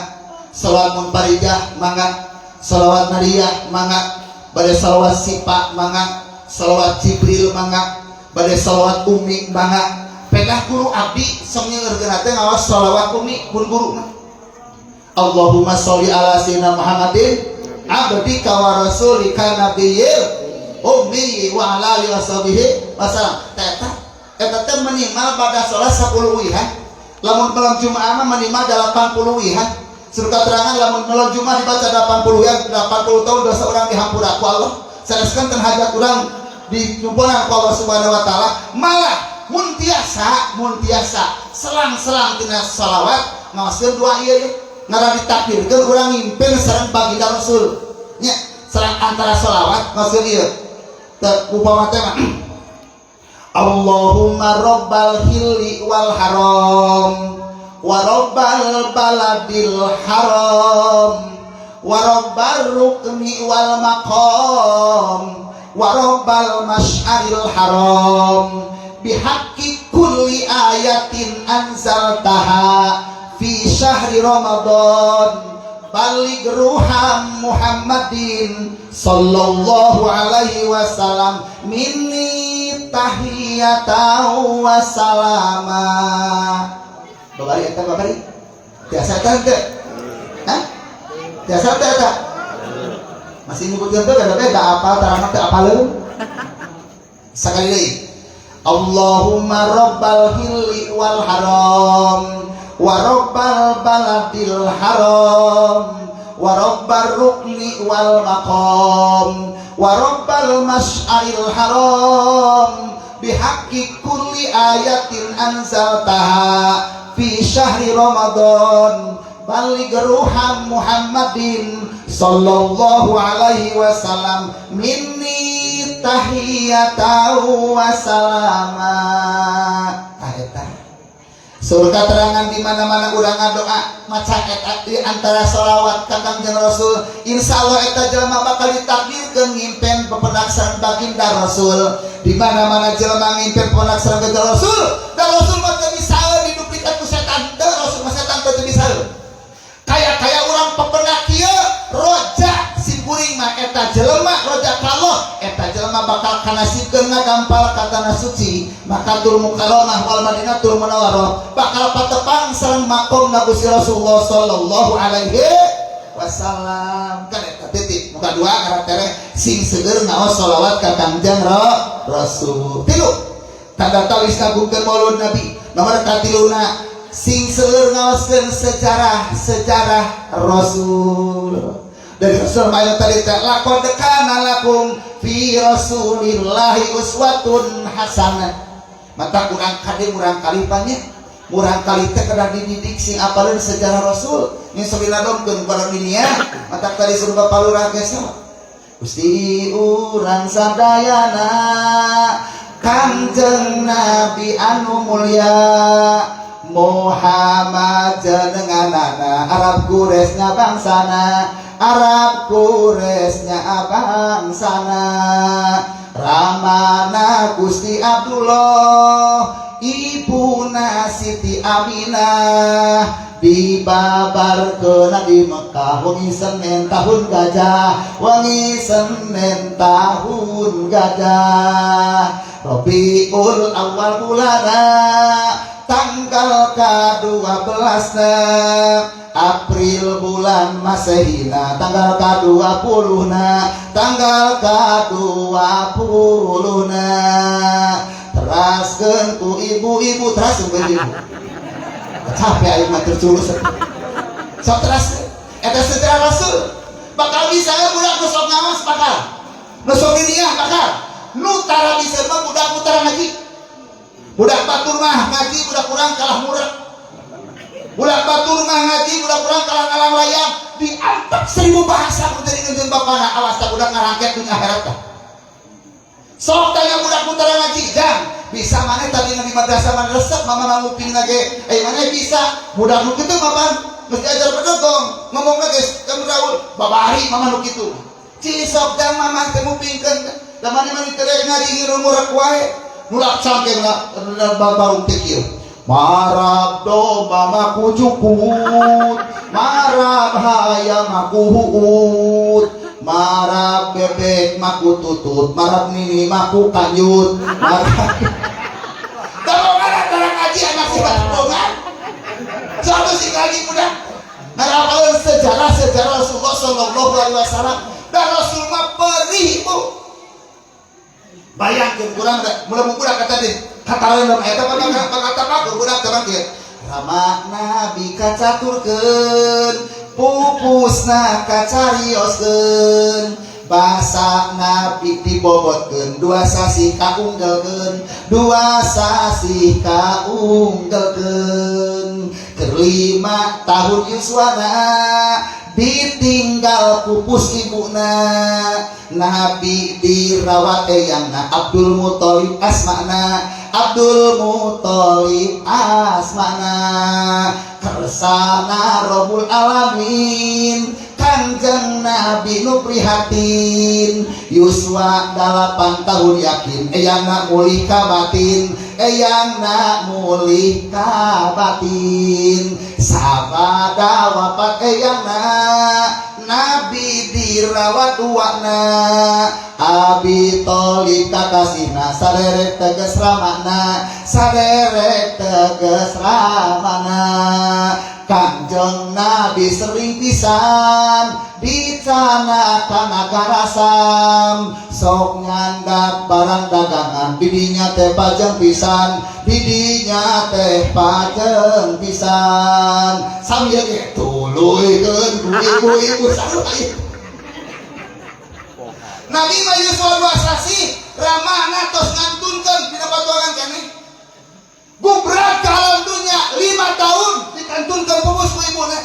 [SPEAKER 1] salawat munfarijah mangga, salawat nariyah mangga, bade salawat sipa mangga, salawat jibril mangga, bade salawat umi mangga. Pedah guru abdi sok nyeurkeun teh ngawas salawat umi pun guru mah. Allahumma sholli ala sayyidina Muhammadin abdika wa rasulika nabiyil ummi wa ala alihi washabihi wasallam. Eta eta teh minimal pada salat 10 wihan. Lamun malam Jumat mah minimal 80 wihan. Suruh keterangan lamun malam Jumat dibaca 80 wihan, 80 tahun dosa orang dihampura ku Allah. Saneskeun ten hajat urang dinyumponan ku Allah Subhanahu wa taala. Malah mun tiasa, mun tiasa selang-selang tina salawat ngaoskeun doa ieu ngaran ditakdirkeun urang ngimpen sareng baginda Rasul. Nya, selang antara salawat ngaoskeun ieu. Teu upama teh mah Allahumma rabbal hilli wal haram wa rabbal baladil haram wa rabbar rukni wal maqam wa rabbal masyaril haram bihaqqi kulli ayatin anzaltaha fi syahri ramadan baligh ruham Muhammadin sallallahu alaihi wasallam minni tahiyatan wa salama. Babari eta babari tiasa eta henteu? Hah? Tiasa teh eta? Masih nyebutkeun teh beda-beda apal tarana teh apaleun. Sakali deui. Allahumma rabbal hilli wal haram wa rabbal baladil haram wa rabbar rukni wal maqam wa rabbal masyaril haram bihaqqi kulli ayatin anzaltaha fi syahri ramadan baligh ruham Muhammadin sallallahu alaihi wasallam minni tahiyatan wa salama. Tah eta surga terangan di mana-mana urang ngadoa maca eta di antara sholawat ka Kangjeng Rasul, insyaallah eta jelema bakal ditakdirkeun ngimpen pependak sareng baginda Rasul. Di mana-mana jelema ngimpen pependak sareng baginda Rasul, da Rasul mah teu bisa diduplikat ku setan teu, Rasul mah setan teu bisa. Kaya-kaya urang pependak kieu roja sim kuring mah eta jelema roja ka Allah, eta jelema bakal kanasibkeun ngagampal ka tanah suci Makkatul Mukarramah wal Madinatul Munawwarah, bakal patepang sareng makom Gusti Rasulullah sallallahu alaihi wasallam. Kan eta titik muka dua karaktere sing seueur ngaos sholawat ka Kangjeng Rasul. Tilu tanda tawis ngagungkeun Maulud Nabi. Nomor katiluna sing seueur ngaoskeun sejarah-sejarah Rasul. Dari Rasul mah tadi teh laqad kana lakum fi Rasulillahi uswatun hasanah. Mata kurang kade murang kali banyak murang kali teh kedah dididik sing apaleun sejarah Rasul. Ini sok diladomkeun ku dunia. Mata tadi suruh Bapak Lurah ge salah. Gusti urang sadayana Kangjeng Nabi anu mulia Muhammad jenenganana Arab Quraisy bangsana, Arab Quraisy bangsana, Ramana Gusti Abdullah, Ibuna Siti Aminah, dibabarkeun di Mekah wengi Senin tahun gajah, wengi Senin tahun gajah, Rabiul Awal bulana tanggal ke-12 April bulan Masehina tanggal ke-20 na, tanggal ke-20 na. Teraskeun ku ibu-ibu, teraskeun ku ibu, capek aing mah terculus sok teras. Eta sejarah Rasul bakal bisa budak nu sok ngaos, bakal nu sok diniah, bakal nu tara bisa mah budak nu tara ngaji. Budak batur mah ngaji, budak kurang kalah murek. Budak batur mah ngaji, budak kurang kalah ngalang layang, diantep seribu bahasa menjadi ngejeun bapana. Awas tak budak ngarangket dunia akhirat tah. Sok tanya budak putra ngaji, jang bisa mana tadi di madrasah mana resep mama nguping lagi, eh mana bisa budak nu kitu mah mesti ajar bedogong ngomong lagi kamu raul babari mama nu kitu. Cisok jang mama teh ngupingkeun da mana mana teh ngaji ngirumurak wae nulak cangkem lah baru pikir. Marab domba maku cukut, marab hayam maku huut, marab bebek maku tutut, marab nini maku kanjut, marab. Dorongan antara ngaji anak sifat dorongan. Satu sih ngaji budak. Ngarapalkeun sejarah-sejarah Rasulullah Shallallahu Alaihi Wasallam dan Rasul mah perih, Bu. Bayangkeun kurang mulai budak kata deh. Kata lain dalam ayat apa kata apa budak teman kieu. Rama Nabi kacaturkeun, pupusna kacarioskeun, basa Nabi dibobotkeun, dua sasih kaunggelkeun, dua sasih kaunggelkeun. Keur 5 tahun yuswana ditinggal pupus ibuna, Nabi dirawat eyangna Abdul Muthalib asmana, Abdul Muthalib asmana. Kersana Robbul Alamin, Kanjeng Nabi nu prihatin, yuswa 8 tahun yakin eyangna mulih ka batin, eyangna mulih ka batin. Sabada wafat eyangna, Nabi dirawat uakna, Abi Thalib kakasihna, saderek teges ramana, saderek teges ramana. Kanjeng Nabi sering pisan dicana kana garasam, sok nyandak barang dagangan, didinya teh pajeng pisan, didinya teh pajeng pisan. Sambil ge tuluykeun ku ibu-ibu sarua. Nabi mah yuswa dua sasih ramana tos ngantunkeun dina patuangan keneh. Gubrak ke alam dunia 5 tahun dikantunkeun pupus ku ibuna.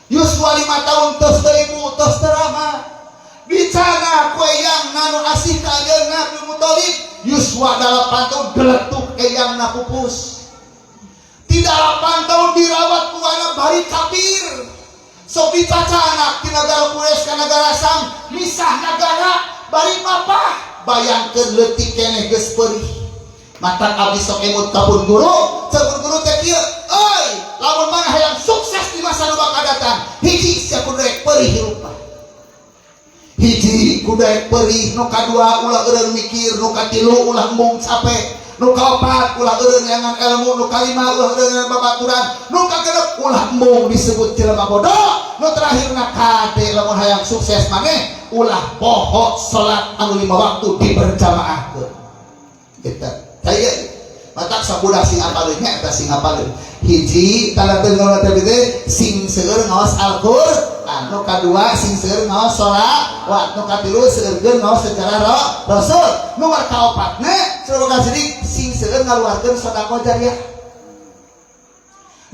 [SPEAKER 1] Yuswa 5 tahun tos teu ibu tos teu rama. Bicana ku eyang nanu asih ka ayeuna Abdul Muthalib. Yuswa 8 tahun geletuk eyangna pupus. Tidak 8 tahun dirawat ku anak bari kafir. Sok dicacana ti nagara Quraisy ka nagara Sam, misah nagara bari mapah. Bayangkeun leutik keneh geus peurih. Mata abdi sok emut ka pun guru, cek pun guru teh kieu, euy, lamun mana hayang sukses di masa nu bakal datang, hiji sia kudu rek peurih hirup mah. Hiji kudu rek peurih, nu kadua ulah eureun mikir, nu katilu ulah embung capek, nu kaopat ulah eureun neangan ilmu, nu kalima ulah eureun neangan babaturan, nu kagenep ulah embung disebut jelema bodoh, nu terakhirna kade lamun hayang sukses maneh ulah poho salat anu 5 waktu diberjamaahkeun. Kita saya matak sabudak sing apaleun nya eta sing apaleun. Hiji tanda teu teh sing seueur ngaos Al-Qur'an, nu kadua sing seueur ngaos sholawat, nu katilu seueurkeun ngaos sejarah Rasul, nu kaopatna surah sidik sing seueur ngaluarkeun sedekah jariah.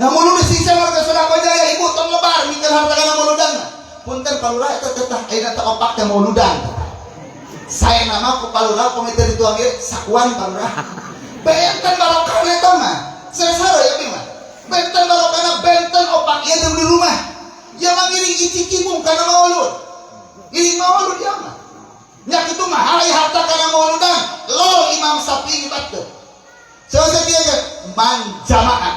[SPEAKER 1] Nah mun sing seueur ngaluarkeun sedekah jariah ibu tong lebar mikeun harta kana mauludan. Punten palurah eta teh tah ayeuna teh opak teh mauludan. Saya nama ku palurah komite dituang ieu sakuan palurah. Benten barokahna eta mah. Saya sare ya mah. Benten barokahna benten opak ieu di rumah. Ya mah ngiring icikibung kana maulud. Ngiring maulud ya mah. Nya kitu mah hari harta kana mauludan. Lo Imam Syafi'i nyebatkeun. Saya kieu ge man jamaah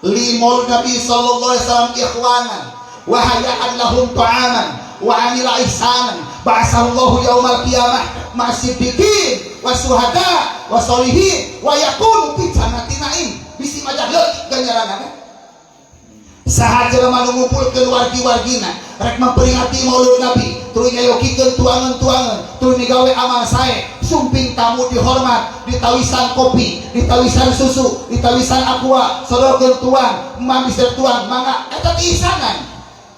[SPEAKER 1] li maulud Nabi sallallahu alaihi wasallam ikhwanan wa haya'an lahum ta'aman wa amila ihsanan ba'asallahu yaumal qiyamah ma'siddiqin wa suhada wa solihin wa yakunu fi jannati na'im. Bisi majah leutik ganjaranana. Saha jelema nu ngumpulkeun wargi-wargina rek memperingati Maulud Nabi, tuluy nyayogikeun tuangan-tuangan, tuluy migawe amal sae, sumping tamu dihormat, ditawisan kopi, ditawisan susu, ditawisan aqua, sodorkeun tuang, mamis tuang, mangga eta teh ihsanan.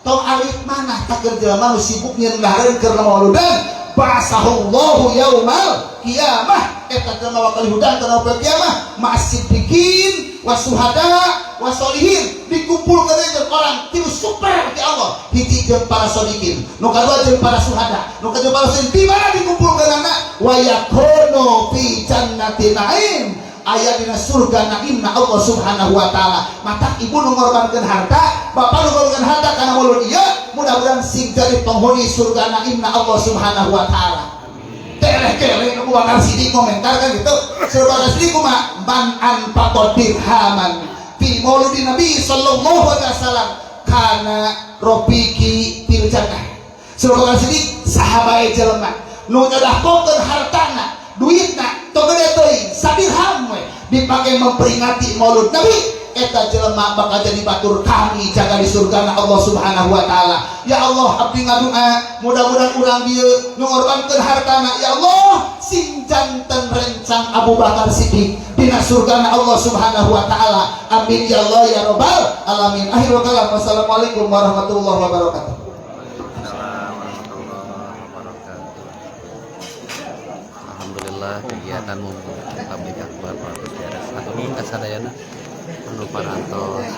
[SPEAKER 1] Tong alit manah takeur jelema nu sibuk nyeun dahareun keur mauludan, ba'asallahu yaumal Qiyamah, eta jelema bakal dihudangkeun poe kiamah ma'as-siddiqin wasuhada wasolihin, dikumpulkan jeung orang tilu super di Allah. Hiji jeung para sodikin, nu kadua jeung para suhada, nu katilu para solihin. Di mana dikumpulkeun anak? Wa yakunu fi jannati naim, aya dina surga naimna Allah Subhanahu wa Taala. Matak ibu nu ngorbankeun harta, bapak nu ngorbankeun harta kana maulud ieu, mudah-mudahan sing jadi penghuni surga naimna Allah Subhanahu wa Taala. Keleh-keleh Abu Bakar Siddiq komentar kan gitu. Abu Bakar Siddiq kumaha? Man anfaqa dirhaman fi mauludin Nabi sallallahu alaihi wasallam kana rofiqi fil jannah. Abu Bakar Siddiq, sahabat jelema nu nyedahkeun hartana, duitna tong gede teuing, sadirham we dipake memperingati maulud Nabi, eta jelema bakal jadi batur kami jaga di surga Allah Subhanahu wa Taala. Ya Allah, abdi ngadua mudah-mudahan urang dieu nu ngorbankeun hartana, ya Allah, sing janten rencang Abu Bakar Siddiq dina surga Allah Subhanahu wa Taala. Amin ya Allah ya Robbal alamin. Akhirul kalam, wassalamualaikum warahmatullahi wabarakatuh.
[SPEAKER 3] Warahmatullahi wabarakatuh. Alhamdulillah, kegiatan mumpung tablig akbar parantos beres. Hatur nuhun ka sadayana anu parantos.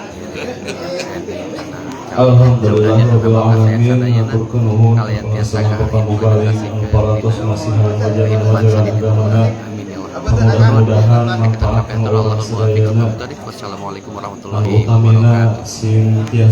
[SPEAKER 4] Alhamdulillah rabbil alamin, haturkeun nuhun kana mubalig anu parantos masihan wajangan-wajangan agamana.
[SPEAKER 3] Amin ya Allah.
[SPEAKER 4] Mudah-mudahan manfaat ka urang sadayana.
[SPEAKER 3] Wassalamualaikum
[SPEAKER 4] Anu
[SPEAKER 3] warahmatullahi
[SPEAKER 4] utamina
[SPEAKER 3] wabarakatuh.
[SPEAKER 4] sing tiasa.